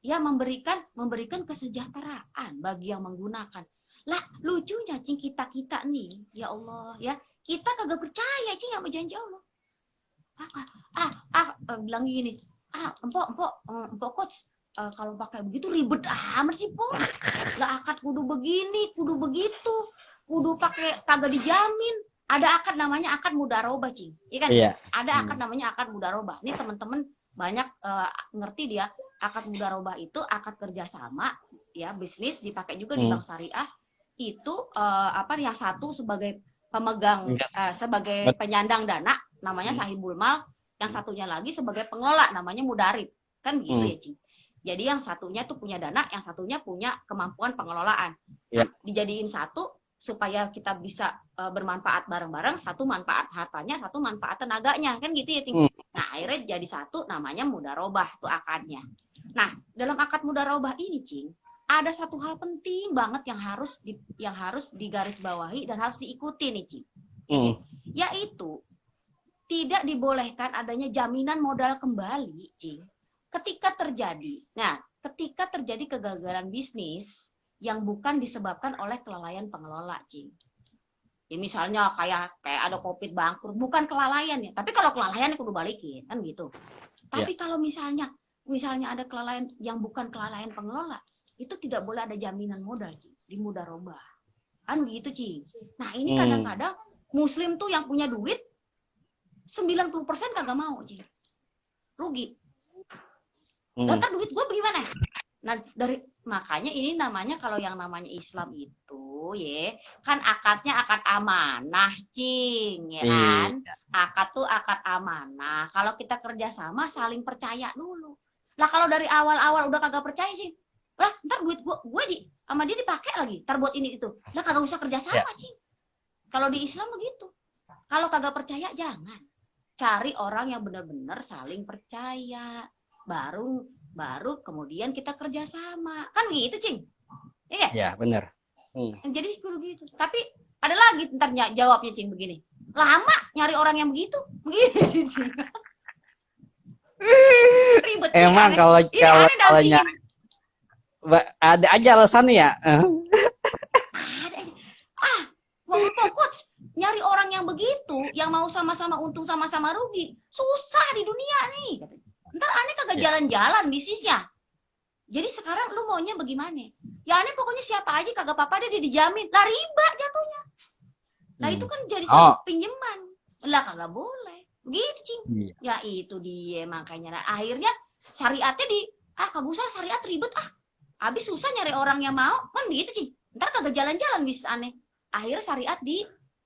Ya memberikan kesejahteraan bagi yang menggunakan. Lah lucunya Cing kita nih ya Allah ya. Kita kagak percaya Cing sama janji Allah. Bilang gini, empok coach, kalau pakai begitu ribet amat sih po. Lah akad kudu begini, kudu begitu, kudu pakai kagak dijamin. Ada akad namanya akad mudarobah Cing, iya kan? Iya. Ada akad namanya akad mudarobah. Ini teman-teman banyak ngerti dia. Akad mudarobah itu akad kerjasama, ya bisnis dipakai juga di bank syariah. Itu yang satu sebagai pemegang, sebagai penyandang dana, namanya sahibul mal, yang satunya lagi sebagai pengelola namanya mudarib, kan gitu ya Cing. Jadi yang satunya tuh punya dana, yang satunya punya kemampuan pengelolaan. Ya. Dijadiin satu supaya kita bisa bermanfaat bareng-bareng, satu manfaat hartanya, satu manfaat tenaganya, kan gitu ya Cing. Nah akhirnya jadi satu namanya mudarobah tuh akadnya. Nah dalam akad mudarobah ini Cing, ada satu hal penting banget yang harus digarisbawahi dan harus diikuti nih Cing. Yaitu tidak dibolehkan adanya jaminan modal kembali, Cing. Ketika terjadi kegagalan bisnis yang bukan disebabkan oleh kelalaian pengelola, Cing. Ya misalnya kayak ada Covid bangkrut, bukan kelalaian ya. Tapi kalau kelalaian kudu balikin, kan gitu. Tapi kalau misalnya ada kelalaian yang bukan kelalaian pengelola, itu tidak boleh ada jaminan modal, Cing, di mudarobah. Kan gitu, Cing. Nah, ini kadang-kadang muslim tuh yang punya duit 90% kagak mau, Cing. Rugi. Ntar duit gue bagaimana? Nah, makanya ini namanya kalau yang namanya Islam itu ya, kan akadnya akad amanah, Cing, ya kan? Akad tuh akad amanah. Kalau kita kerjasama saling percaya dulu. Lah kalau dari awal-awal udah kagak percaya, Cing. Lah, ntar duit gue sama dia dipakai lagi, ntar buat ini itu. Lah kagak usah kerjasama, Cing. Kalau di Islam begitu. Kalau kagak percaya jangan. Cari orang yang benar-benar saling percaya. Baru kemudian kita kerjasama. Kan gitu, Cing. Iya? Ya, benar. Jadi kudu gitu. Tapi ada lagi ntar jawabnya, Cing, begini. Lama nyari orang yang begitu. Begini sih, Cing. Ribet, Cing. Emang kalau nyari ada aja alasannya ya. Coach, nyari orang yang begitu, yang mau sama-sama untung sama-sama rugi, susah di dunia nih. Ntar aneh kagak jalan-jalan bisnisnya. Jadi sekarang lu maunya bagaimana? Ya aneh pokoknya siapa aja kagak apa-apa dia dijamin. Lah riba jatuhnya. Nah itu kan jadi satu pinjaman. Lah kagak boleh. Begitu, Cing. Ya itu dia makanya. Nah, akhirnya syariatnya kagak usah syariat ribet Habis susah nyari orang yang mau, kan gitu, Cing. Ntar kagak jalan-jalan bisnis aneh. Akhirnya syariat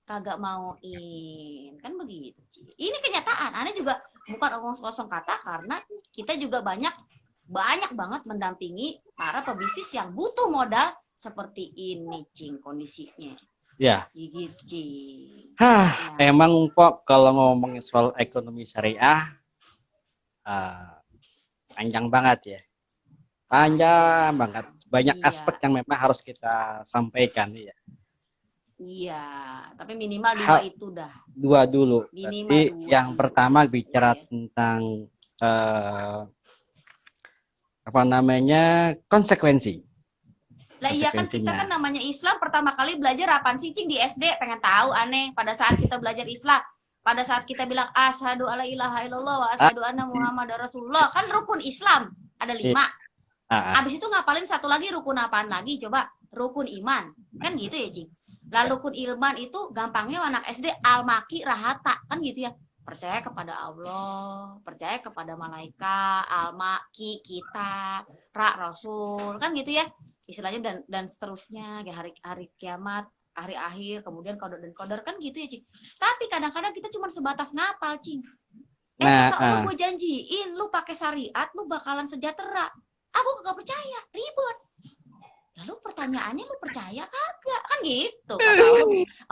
kagak mauin, kan begitu, Cing. Ini kenyataan. Aneh juga bukan omong kosong kata karena kita juga banyak banget mendampingi para pebisnis yang butuh modal seperti ini, Cing, kondisinya. Ya. Gitu, Cing. Emang Pok kalau ngomongin soal ekonomi syariah panjang banget ya. Panjang banget. Banyak aspek yang memang harus kita sampaikan ya. Iya, tapi minimal dua itu dah. Dua dulu. Minimal dua. Yang pertama bicara tentang konsekuensi. Lah iya kan kita kan namanya Islam pertama kali belajar apaan sih, Cing, di SD? Pengen tahu aneh pada saat kita belajar Islam. Pada saat kita bilang asyhadu alla ilaha illallah wa asyhadu anna muhammadar rasulullah, kan rukun Islam ada 5. Habis itu ngapalin satu lagi rukun apaan lagi coba? Rukun iman. Kan gitu ya, Cing. Lalu rukun iman itu gampangnya anak SD al-maki rahata, kan gitu ya. Percaya kepada Allah, percaya kepada malaikat, al-maki, kita, rasul, kan gitu ya. Istilahnya dan seterusnya kayak hari kiamat, hari akhir, kemudian qadar dan qadar, kan gitu ya, Cing. Tapi kadang-kadang kita cuma sebatas ngapal, Cing. Kalau gue janjiin lu pakai syariat lu bakalan sejahtera. Aku kagak percaya, ribet. Lalu pertanyaannya lu percaya kagak? Kan gitu. Kata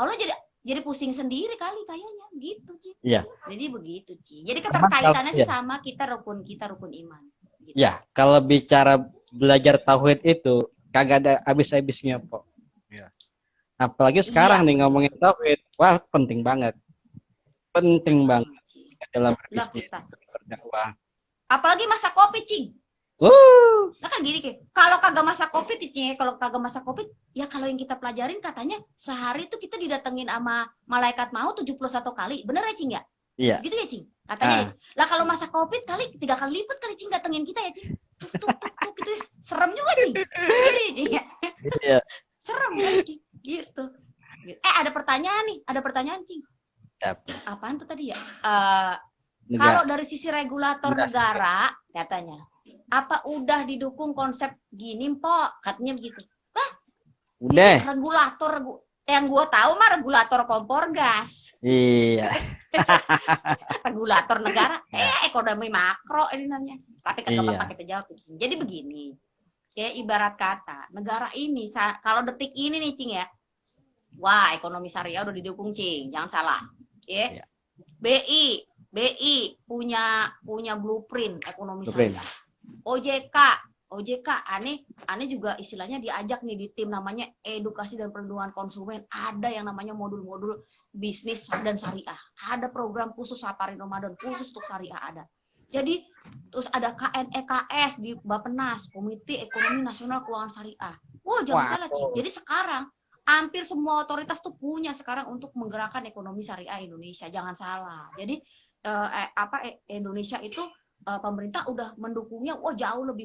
Allah jadi pusing sendiri kali kayaknya gitu, Ci. Iya. Jadi begitu, Ci. Jadi keterkaitannya sih sama kita rukun iman. Gitu. Ya, kalau bicara belajar tauhid itu kagak ada habis-habisnya, Pok. Ya. Apalagi sekarang nih ngomongin tauhid, wah penting banget. Penting banget dalam berbisnis, berdakwah. Apalagi masak kopi, Cing. Nah kan gini kalau kagak masak kopi, Cing, kalau kagak masak kopi, ya kalau yang kita pelajarin katanya sehari itu kita didatengin sama malaikat maut 71 kali. Bener ya, Cing ya? Iya. Gitu ya, Cing? Katanya. Lah kalau masak kopi kali 3 kali lipat kali, Cing, datengin kita ya, Cing. Tuk, itu serem juga, Cing. Gitu ya, Cing ya? Iya. Serem ya, Cing. Gitu. Ada pertanyaan, Cing. Apaan tuh tadi ya? Kalau dari sisi regulator negara, katanya, apa udah didukung konsep gini, Pok? Katanya begitu. Udah. Regulator, yang gue tahu mah regulator kompor gas. Iya. Regulator negara, ekonomi makro ini namanya. Tapi kagak kita jawab. Jadi begini, ya ibarat kata, negara ini, kalau detik ini nih, Cing ya, wah ekonomi syariah udah didukung, Cing, jangan salah. Ya. BI punya blueprint ekonomi syariah. OJK aneh juga istilahnya diajak nih di tim namanya edukasi dan perlindungan konsumen. Ada yang namanya modul-modul bisnis dan syariah. Ada program khusus Safari Ramadan khusus untuk syariah ada. Jadi terus ada KNEKS di Bappenas, Komite Ekonomi Nasional Keuangan Syariah. Jangan salah, Cik. Jadi sekarang hampir semua otoritas tuh punya sekarang untuk menggerakkan ekonomi syariah Indonesia. Jangan salah. Jadi Indonesia itu pemerintah udah mendukungnya jauh lebih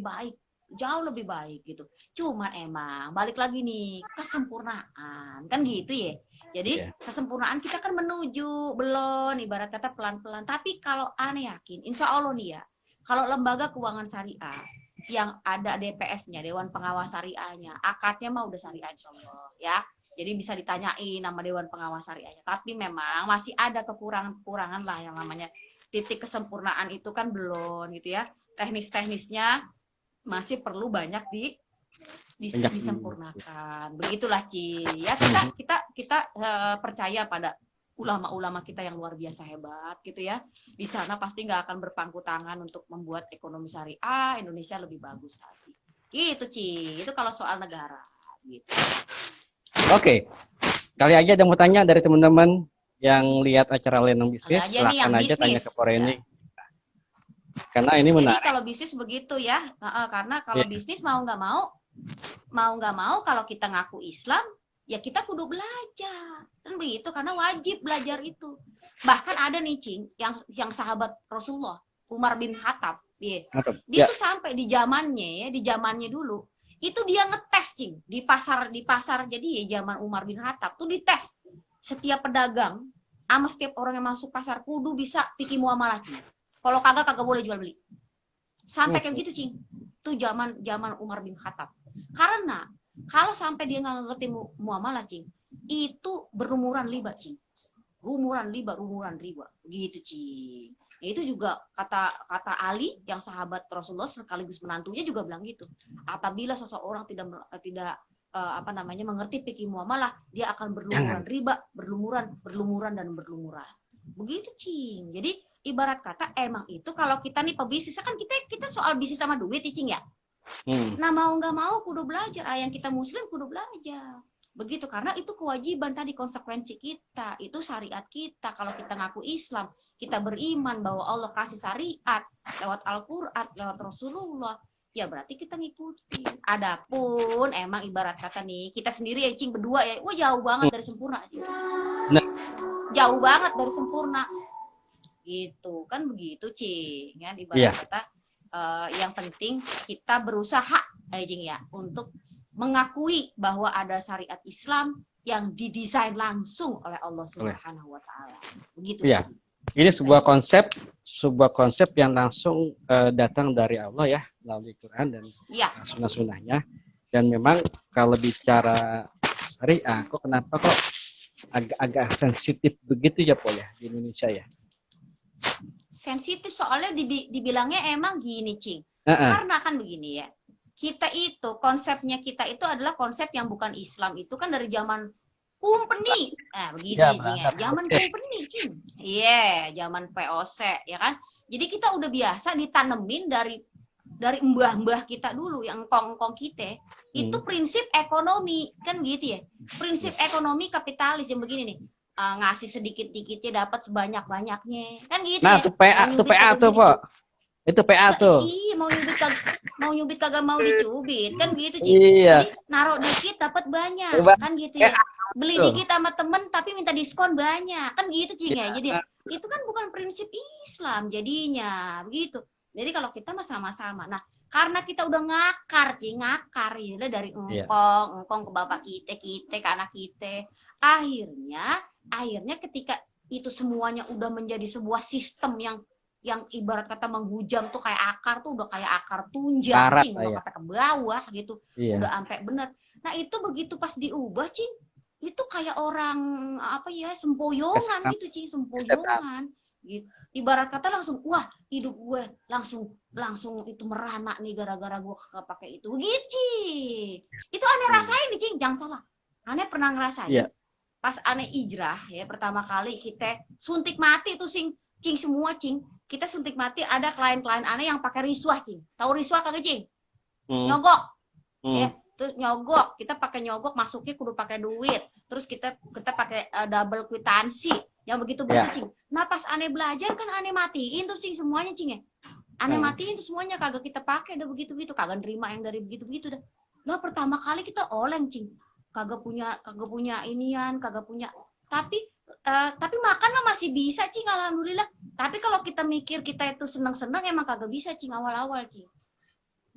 baik gitu. Cuman emang balik lagi nih kesempurnaan kan gitu ya. Jadi kesempurnaan kita kan menuju belum, ibarat kata pelan-pelan. Tapi kalau aneh yakin, insya Allah nih ya, kalau lembaga keuangan syariah yang ada DPS-nya, Dewan Pengawas Syariahnya, akadnya mah udah syariah insya Allah ya. Jadi bisa ditanyain nama Dewan Pengawas Syariahnya. Tapi memang masih ada kekurangan lah yang namanya titik kesempurnaan itu kan belum gitu ya. Teknis-teknisnya masih perlu banyak disempurnakan. Begitulah, Ci. Ya kita percaya pada ulama-ulama kita yang luar biasa hebat gitu ya. Di sana pasti nggak akan berpangku tangan untuk membuat ekonomi syariah Indonesia lebih bagus lagi. Gitu, Ci. Itu kalau soal negara gitu. Oke, kali aja ada mau tanya dari teman-teman yang lihat acara Lenong Bisnis, silakan aja tanya ke Poreni. Ya. Karena ini menarik. Jadi kalau bisnis begitu ya, karena kalau bisnis mau nggak mau kalau kita ngaku Islam, ya kita kudu belajar, kan begitu, karena wajib belajar itu. Bahkan ada nih, Cing, yang sahabat Rasulullah, Umar bin Khattab, dia tuh sampai di zamannya dulu. Itu dia ngetes, Cing, di pasar jadi ya zaman Umar bin Khattab tuh dites setiap pedagang sama setiap orang yang masuk pasar kudu bisa fikih muamalah, Cing. Kalau kagak boleh jual beli. Sampai kayak gitu, Cing. Tuh zaman Umar bin Khattab. Karena kalau sampai dia nggak ngerti muamalah, Cing, itu berumuran riba, Cing. Rumuran riba. Begitu, Cing. Itu juga kata Ali yang sahabat Rasulullah sekaligus menantunya juga bilang gitu. Apabila seseorang tidak mengerti fikih muamalah, dia akan berlumuran riba, berlumuran. Begitu, Cing. Jadi ibarat kata emang itu kalau kita nih pebisnis kan kita soal bisnis sama duit, Cing ya. Nah mau nggak mau kudu belajar. Yang kita muslim kudu belajar. Begitu, karena itu kewajiban tadi, konsekuensi kita, itu syariat kita. Kalau kita ngaku Islam, kita beriman bahwa Allah kasih syariat lewat Al-Quran, lewat Rasulullah, ya berarti kita ngikutin. Adapun emang ibarat kata nih, kita sendiri ya, Cing, berdua ya, jauh banget dari sempurna. Jauh banget dari sempurna. Gitu, kan begitu, Cing. Kan ibarat kata yang penting kita berusaha, Cing ya, untuk mengakui bahwa ada syariat Islam yang didesain langsung oleh Allah Subhanahu wa taala. Begitu. Ya. Ini sebuah konsep yang langsung datang dari Allah ya, melalui Quran dan sunnah-sunnahnya. Dan memang kalau bicara syariah, kenapa agak sensitif begitu ya, Po ya, di Indonesia ya? Sensitif soalnya dibilangnya emang gini, Cing. Karena kan begini ya. kita itu konsepnya kita itu adalah konsep yang bukan Islam, itu kan dari zaman Kumpeni. Begitu Ya, Cing ya. Zaman Kumpeni, Cing. Iya, zaman POC ya kan. Jadi kita udah biasa ditanemin dari mbah-mbah kita dulu, yang engkong-engkong kita. Itu prinsip ekonomi, kan gitu ya. Prinsip ekonomi kapitalis yang begini nih. Ngasih sedikit-dikitnya dapat sebanyak-banyaknya. Kan gitu Nah, ya. tuh PA tuh, Pak. Itu PA tuh. Iya, mau nyubit kagak mau dicubit, kan gitu, Cing. Iya. Jadi naruh dikit dapat banyak, kan gitu ya. Beli dikit sama temen tapi minta diskon banyak, kan gitu, Cing ya. Jadi itu kan bukan prinsip Islam jadinya, begitu. Jadi kalau kita mah sama-sama. Nah, karena kita udah ngakar, Cing, ngakar ya dari engkong ke bapak kita ke anak kita. Akhirnya ketika itu semuanya udah menjadi sebuah sistem yang ibarat kata menghujam tuh, kayak akar tuh udah kayak akar tunjang, Cing, udah kata ke bawah gitu, udah sampai bener. Nah itu begitu pas diubah, Cing, itu kayak orang apa ya, sempoyongan gitu, Cing, sempoyongan gitu. Ibarat kata langsung, wah hidup gue langsung itu merana nih gara-gara gue kagak pakai itu, gitu, Cing. Itu aneh rasain nih, Cing, jangan salah, aneh pernah ngerasain pas aneh hijrah ya, pertama kali kita suntik mati tuh, Cing, semua, Cing. Kita suntik mati, ada klien-klien aneh yang pakai riswah, Cing. Tahu riswah kagak, Cing? Nyogok. Ya, terus nyogok. Kita pakai nyogok, masuknya kudu pakai duit. Terus kita pakai double kwitansi. Yang begitu-begitu, Cing. Nah, pas aneh belajar kan aneh matiin tuh, Cing, semuanya, Cing ya. Aneh matiin tuh semuanya, kagak kita pakai udah begitu-begitu, kagak nerima yang dari begitu-begitu dah. Lah pertama kali kita oleng, Cing. Kagak punya inian, kagak punya. Tapi makan mah masih bisa, Cing, alhamdulillah. Tapi kalau kita mikir kita itu senang-senang, emang kagak bisa, Cing, awal-awal, Cing.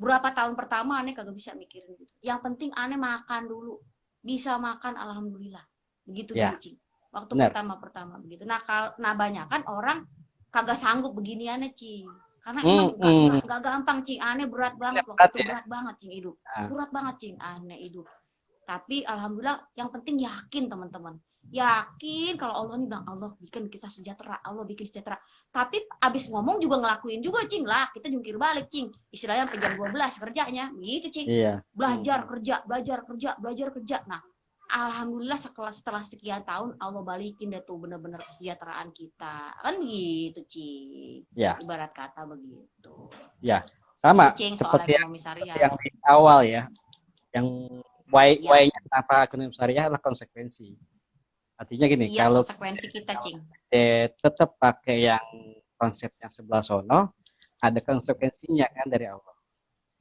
Berapa tahun pertama aneh kagak bisa mikirin gitu. Yang penting aneh makan dulu. Bisa makan, alhamdulillah. Begitu dulu, Cing. Waktu pertama begitu. Nah, banyak kan orang kagak sanggup beginiannya, Cing. Karena emang gak gampang, Cing. Aneh berat banget waktu itu, berat banget, Cing, hidup. Berat banget, Cing, aneh hidup. Tapi alhamdulillah yang penting yakin, teman-teman. Yakin kalau Allah nih bilang, Allah bikin kita sejahtera, Allah bikin sejahtera. Tapi abis ngomong juga ngelakuin juga, Cing, lah. Kita jungkir balik, Cing. Istilahnya sampai jam 12 kerjanya. Gitu, Cing. Belajar kerja. Nah, alhamdulillah setelah sekian tahun Allah balikin deh tuh bener-bener kesejahteraan kita. Kan gitu, Cing. Ibarat kata begitu. Ya, sama. Cing, seperti yang di awal ya. Yang why-nya kenapa ekonomi syariah adalah konsekuensi. Artinya gini, kalau konsekuensi kita, Cing, tetap pakai yang konsep yang sebelah sono, ada konsekuensinya kan dari Allah.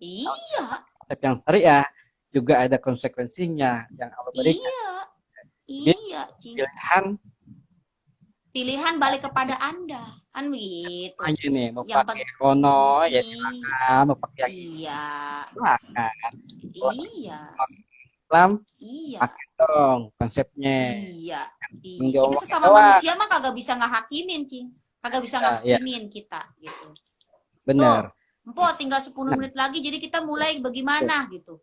Iya. Konsep yang syariah juga ada konsekuensinya yang Allah berikan. Iya, Cing. Pilihan balik kepada Anda, kan begitu. Hanya nih, mau pakai ono, ya silakan, mau pakai silakan. Iya. Islam, pakai dong konsepnya. Iya. Kita sesama manusia mah kagak bisa ngehakimin, Cing. Kagak bisa ngehakimin kita, gitu. Benar. Empok tinggal 10 menit lagi, jadi kita mulai bagaimana, gitu.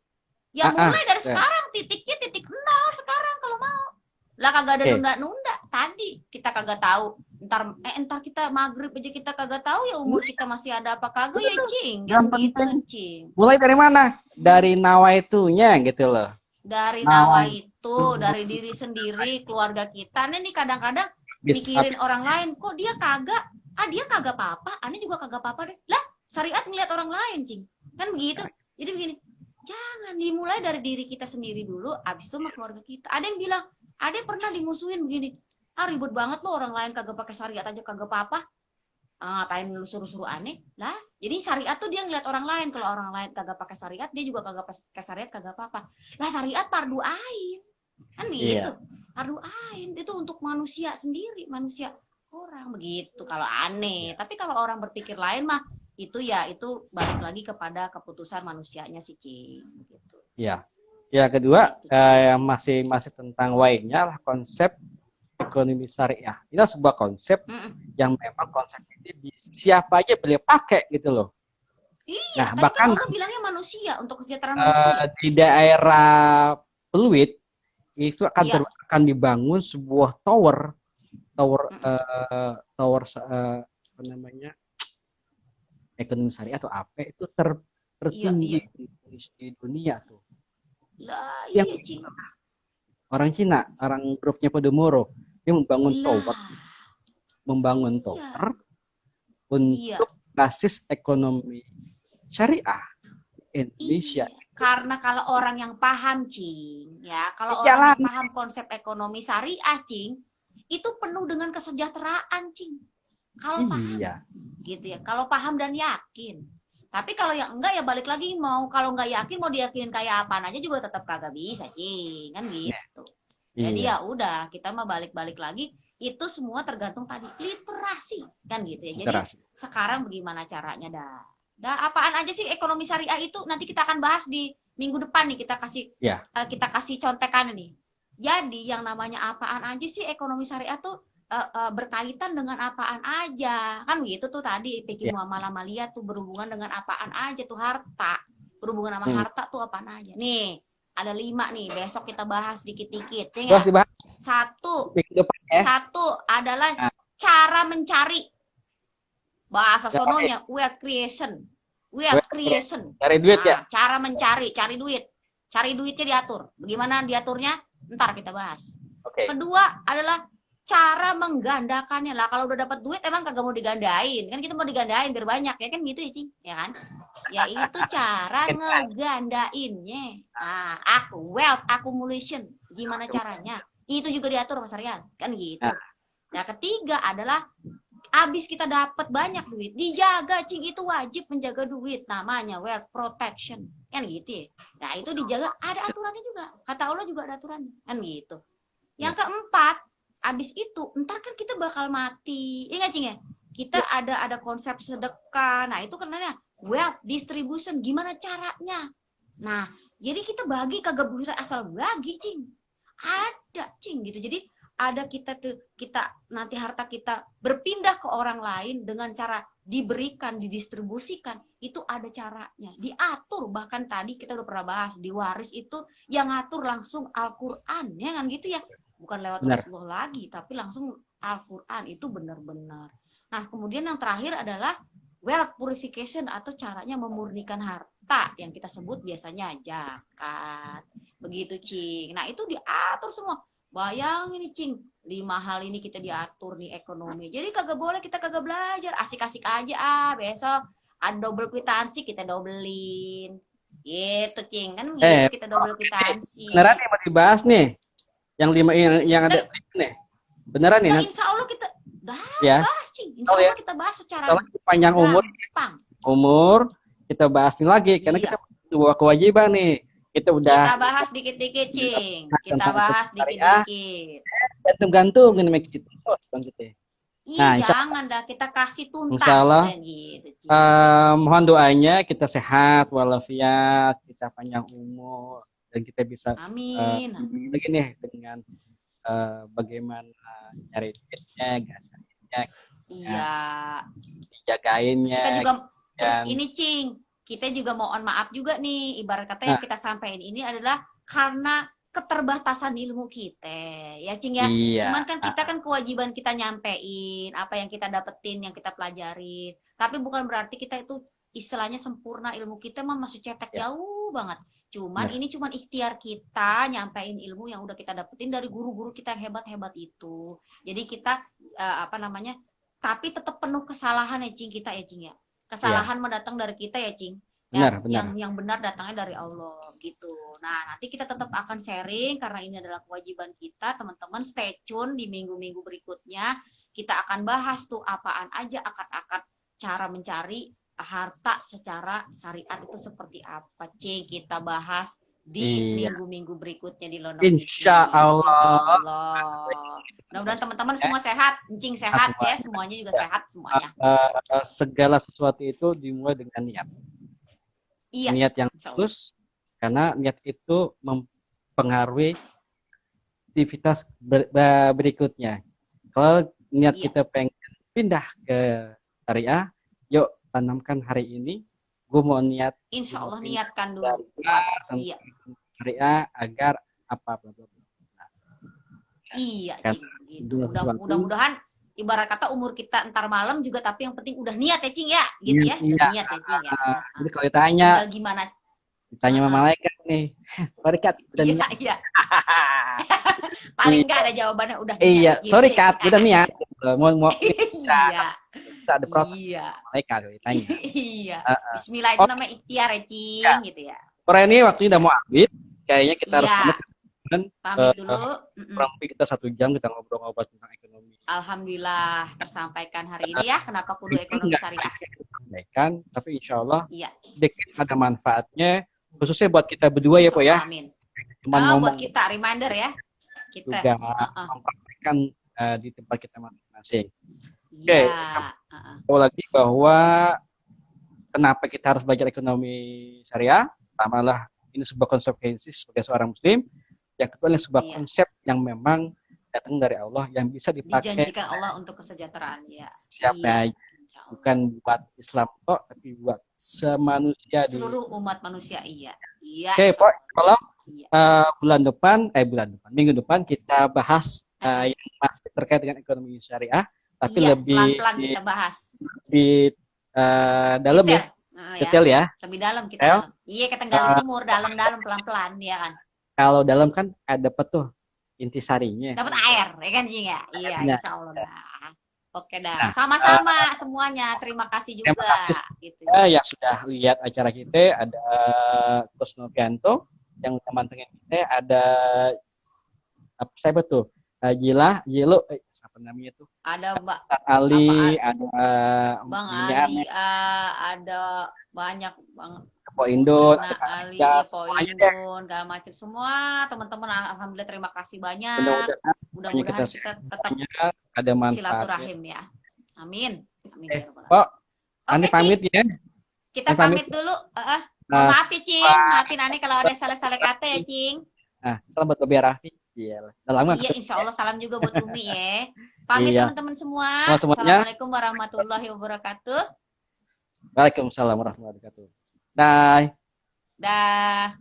Ya mulai dari sekarang, titiknya titik 0 sekarang kalau mau. Lah kagak ada nunda-nunda. Tadi kita kagak tahu. Entar kita maghrib aja kita kagak tahu ya umur kita masih ada apa kagak ya, Cing. Yang gitu, Cing. Mulai dari mana? Dari nawaitunya gitu loh. Dari nawa itu, dari diri sendiri, keluarga kita. Nih kadang-kadang mikirin orang lain, kok dia kagak, dia kagak apa-apa, aneh juga kagak apa-apa deh. Lah, syariat ngeliat orang lain, Cing. Kan begitu. Jadi begini, jangan dimulai dari diri kita sendiri dulu, abis itu sama keluarga kita. Ada yang bilang, ada pernah dimusuhin begini, ribet banget lo, orang lain kagak pakai syariat aja kagak apa-apa. Ngapain lu suruh-suruh aneh lah. Jadi syariat tuh dia ngeliat orang lain, kalau orang lain kagak pakai syariat, dia juga kagak pakai syariat, kagak apa-apa. Lah syariat fardu ain kan gitu. Fardu ain itu untuk manusia sendiri, manusia orang begitu kalau aneh. Tapi kalau orang berpikir lain mah itu balik lagi kepada keputusan manusianya sih, Cing, gitu. Iya. Ya kedua yang masih tentang why-nya lah konsep ekonomi syariah. Ini sebuah konsep yang memang konsep ini siapa aja boleh pakai gitu loh. Iya, nah, bahkan kan bilangnya manusia untuk kesejahteraan manusia. Di daerah Pluit itu akan dibangun sebuah tower apa namanya ekonomi syariah atau apa itu tertinggi di dunia tuh. Lah, Yang iya, Cing. orang Cina, orang grupnya Podomoro, dia membangun tower, untuk basis ekonomi syariah Indonesia. Karena kalau orang yang paham, Cing, ya, kalau orang yang paham konsep ekonomi syariah, Cing, itu penuh dengan kesejahteraan, Cing. Kalau paham, gitu ya. Kalau paham dan yakin. Tapi kalau yang enggak ya balik lagi, kalau nggak yakin mau diyakinin kayak apaan aja juga tetap kagak bisa, Cing, kan gitu. Jadi ya udah, kita mah balik-balik lagi, itu semua tergantung tadi literasi, kan gitu ya. Jadi sekarang bagaimana caranya apaan aja sih ekonomi syariah itu nanti kita akan bahas di minggu depan nih, kita kasih contekan nih. Jadi yang namanya apaan aja sih ekonomi syariah tuh berkaitan dengan apaan aja, kan gitu tuh tadi fikih muamalah maliyah tuh berhubungan dengan apaan aja tuh, harta, berhubungan sama harta tuh apaan aja. Nih ada 5 nih, besok kita bahas dikit-dikit ya. Satu adalah cara mencari, bahasa sononya wealth creation. Cari duit ya. Cara mencari, cari duitnya diatur. Bagaimana diaturnya? Ntar kita bahas. Kedua adalah cara menggandakannya lah. Kalau udah dapat duit emang kagak mau digandain, kan kita mau digandain biar banyak ya kan gitu ya, Cing, ya kan? Ya itu cara ngegandainnya. Wealth accumulation, gimana caranya? Itu juga diatur Mas Aryan, kan gitu. Nah, ketiga adalah abis kita dapat banyak duit, dijaga, Cing, itu wajib menjaga duit, namanya wealth protection, kan gitu ya. Nah, itu dijaga, ada aturannya juga. Kata Allah juga ada aturannya, kan gitu. Yang keempat, abis itu, ntar kan kita bakal mati. Iya nggak, Cing ya? Kita ada konsep sedekah. Nah, itu karena wealth distribution. Gimana caranya? Nah, jadi kita bagi kagak boleh asal bagi, Cing. Ada, Cing, gitu. Jadi ada kita nanti harta kita berpindah ke orang lain dengan cara diberikan, didistribusikan. Itu ada caranya. Diatur. Bahkan tadi kita udah pernah bahas di waris itu yang ngatur langsung Al-Qur'an, ya kan gitu ya. Bukan lewat Rasulullah lagi, tapi langsung Al-Quran. Itu benar-benar. Nah, kemudian yang terakhir adalah wealth purification atau caranya memurnikan harta yang kita sebut biasanya zakat. Begitu, Cing. Nah, itu diatur semua. Bayangin nih, Cing, 5 hal ini kita diatur nih ekonomi. Jadi kagak boleh kita kagak belajar. Asik-asik aja, besok ada double kwitansi kita dobelin. Gitu, Cing. Kan gitu kita double kwitansi. Beneran nih mau dibahas nih. Yang 5 yang ada nih. Beneran nih. Nah, insya Allah kita bahas, Cing. Insya Allah kita bahas secara panjang umur kita bahas nih lagi karena kita dua kewajiban nih. Kita bahas dikit-dikit, Cing. Kita bahas dikit-dikit. Gantung-gantung ini kita. Nah, jangan kita kasih tuntas gitu. Mohon doanya kita sehat walafiat, kita panjang umur. Dan kita bisa lagi nih dengan bagaimana cari duitnya, dijagainnya. Kita juga terus ini, Cing, kita juga mohon maaf juga nih, ibarat kata yang kita sampaikan ini adalah karena keterbatasan ilmu kita, ya, Cing ya. Cuman kan kita kan kewajiban kita nyampein apa yang kita dapetin, yang kita pelajari. Tapi bukan berarti kita itu istilahnya sempurna, ilmu kita mah masih cetek jauh banget. Cuman ini cuman ikhtiar kita nyampein ilmu yang udah kita dapetin dari guru-guru kita yang hebat-hebat itu. Jadi kita tapi tetap penuh kesalahan ya, Cing, kita ya, Cing ya. Kesalahan mendatang dari kita ya, Cing. Yang benar datangnya dari Allah gitu. Nah, nanti kita tetap akan sharing karena ini adalah kewajiban kita, teman-teman. Stay tune di minggu-minggu berikutnya. Kita akan bahas tuh apaan aja akad-akad cara mencari harta secara syariat itu seperti apa, Cing. Kita bahas di minggu-minggu berikutnya di London. Insya Allah. Mudah-mudahan teman-teman semua sehat, Cing sehat ya, semuanya juga sehat semuanya. Segala sesuatu itu dimulai dengan niat. Niat yang tulus, karena niat itu mempengaruhi aktivitas berikutnya. Kalau niat kita pengen pindah ke syariah, yuk tanamkan hari ini. Gue mau niat. Insya Allah niatkan dulu. Syariah agar apa? Iya, gitu. Mudah-mudahan ibarat kata umur kita ntar malam juga, tapi yang penting udah niat ya Cing ya, gitu ya. Udah niat ya Cing ya. Jadi kalau ditanya, tinggal gimana? ditanya sama malaikat nih, sorry Kat, udah Iya, niat. iya. Paling nggak ada jawabannya udah niat. Iya, gitu sorry ya. Kat, udah niat. Mau Iya. bisa ada protes Iya. malaikat kalau ditanya. Iya. Bismillah itu namanya ikhtiar ya Cing, gitu ya. Sore ini waktunya udah mau habis, kayaknya kita harus Iya. pamit. Pamit dulu. Kurang lebih kita 1 jam kita ngobrol-ngobrol tentang ekonomi. Alhamdulillah tersampaikan hari ini ya. Kenapa kudu ekonomi syariah? Sampaikan, tapi insya Allah Iya. sedikit ada manfaatnya, khususnya buat kita berdua ya, Po ya. Amin. Cuman buat ngomong kita reminder ya. Kita. juga mempraktekkan di tempat kita masing-masing. Oke, Iya. tahu lagi bahwa kenapa kita harus belajar ekonomi syariah? Pertamalah ini sebuah konsekuensi sebagai seorang muslim. Yang kedua ini sebuah konsep yang memang datang dari Allah yang bisa dipakai dijanjikan Allah untuk kesejahteraan ya. Siapa aja. Bukan buat Islam kok, tapi buat semanusia seluruh umat manusia. Iya. Iya. Oke, Pak, kalau minggu depan kita bahas yang masih terkait dengan ekonomi syariah, tapi lebih pelan-pelan kita bahas. Di dalam detail. Detail ya. Lebih dalam kita. Dalam. Iya, kita gali sumur dalam-dalam pelan-pelan ya kan. Kalau dalam kan ada apa tuh intisarinya. Dapat air, ya kan Jing ya? Iya, insya Allah dah. Oke dah. Sama-sama semuanya. Terima kasih juga. Terima kasih gitu. Yang sudah lihat acara kita, ada Coach Novianto yang memantengin kita, ada apa saya betul Jilo, siapa namanya tuh? Ada Mbak Ali, ada Bang Ali, ada banyak Bang Poindun, Ali, Poindun, segala macam semua teman-teman. Alhamdulillah terima kasih banyak. Mudah-mudahan kita tetap ada manfaat. Silaturahim ya. Amin. Amin. Pak, Ani pamit ya. Kita pamit dulu. Maaf ya Cing, maafin Ani kalau ada salah-salah kata ya Cing. Salam buat Babi Rafi. Iya, insya Allah salam juga buat Umi ya. Pamit teman-teman semua. Assalamualaikum warahmatullahi wabarakatuh. Waalaikumsalam warahmatullahi wabarakatuh. Dah.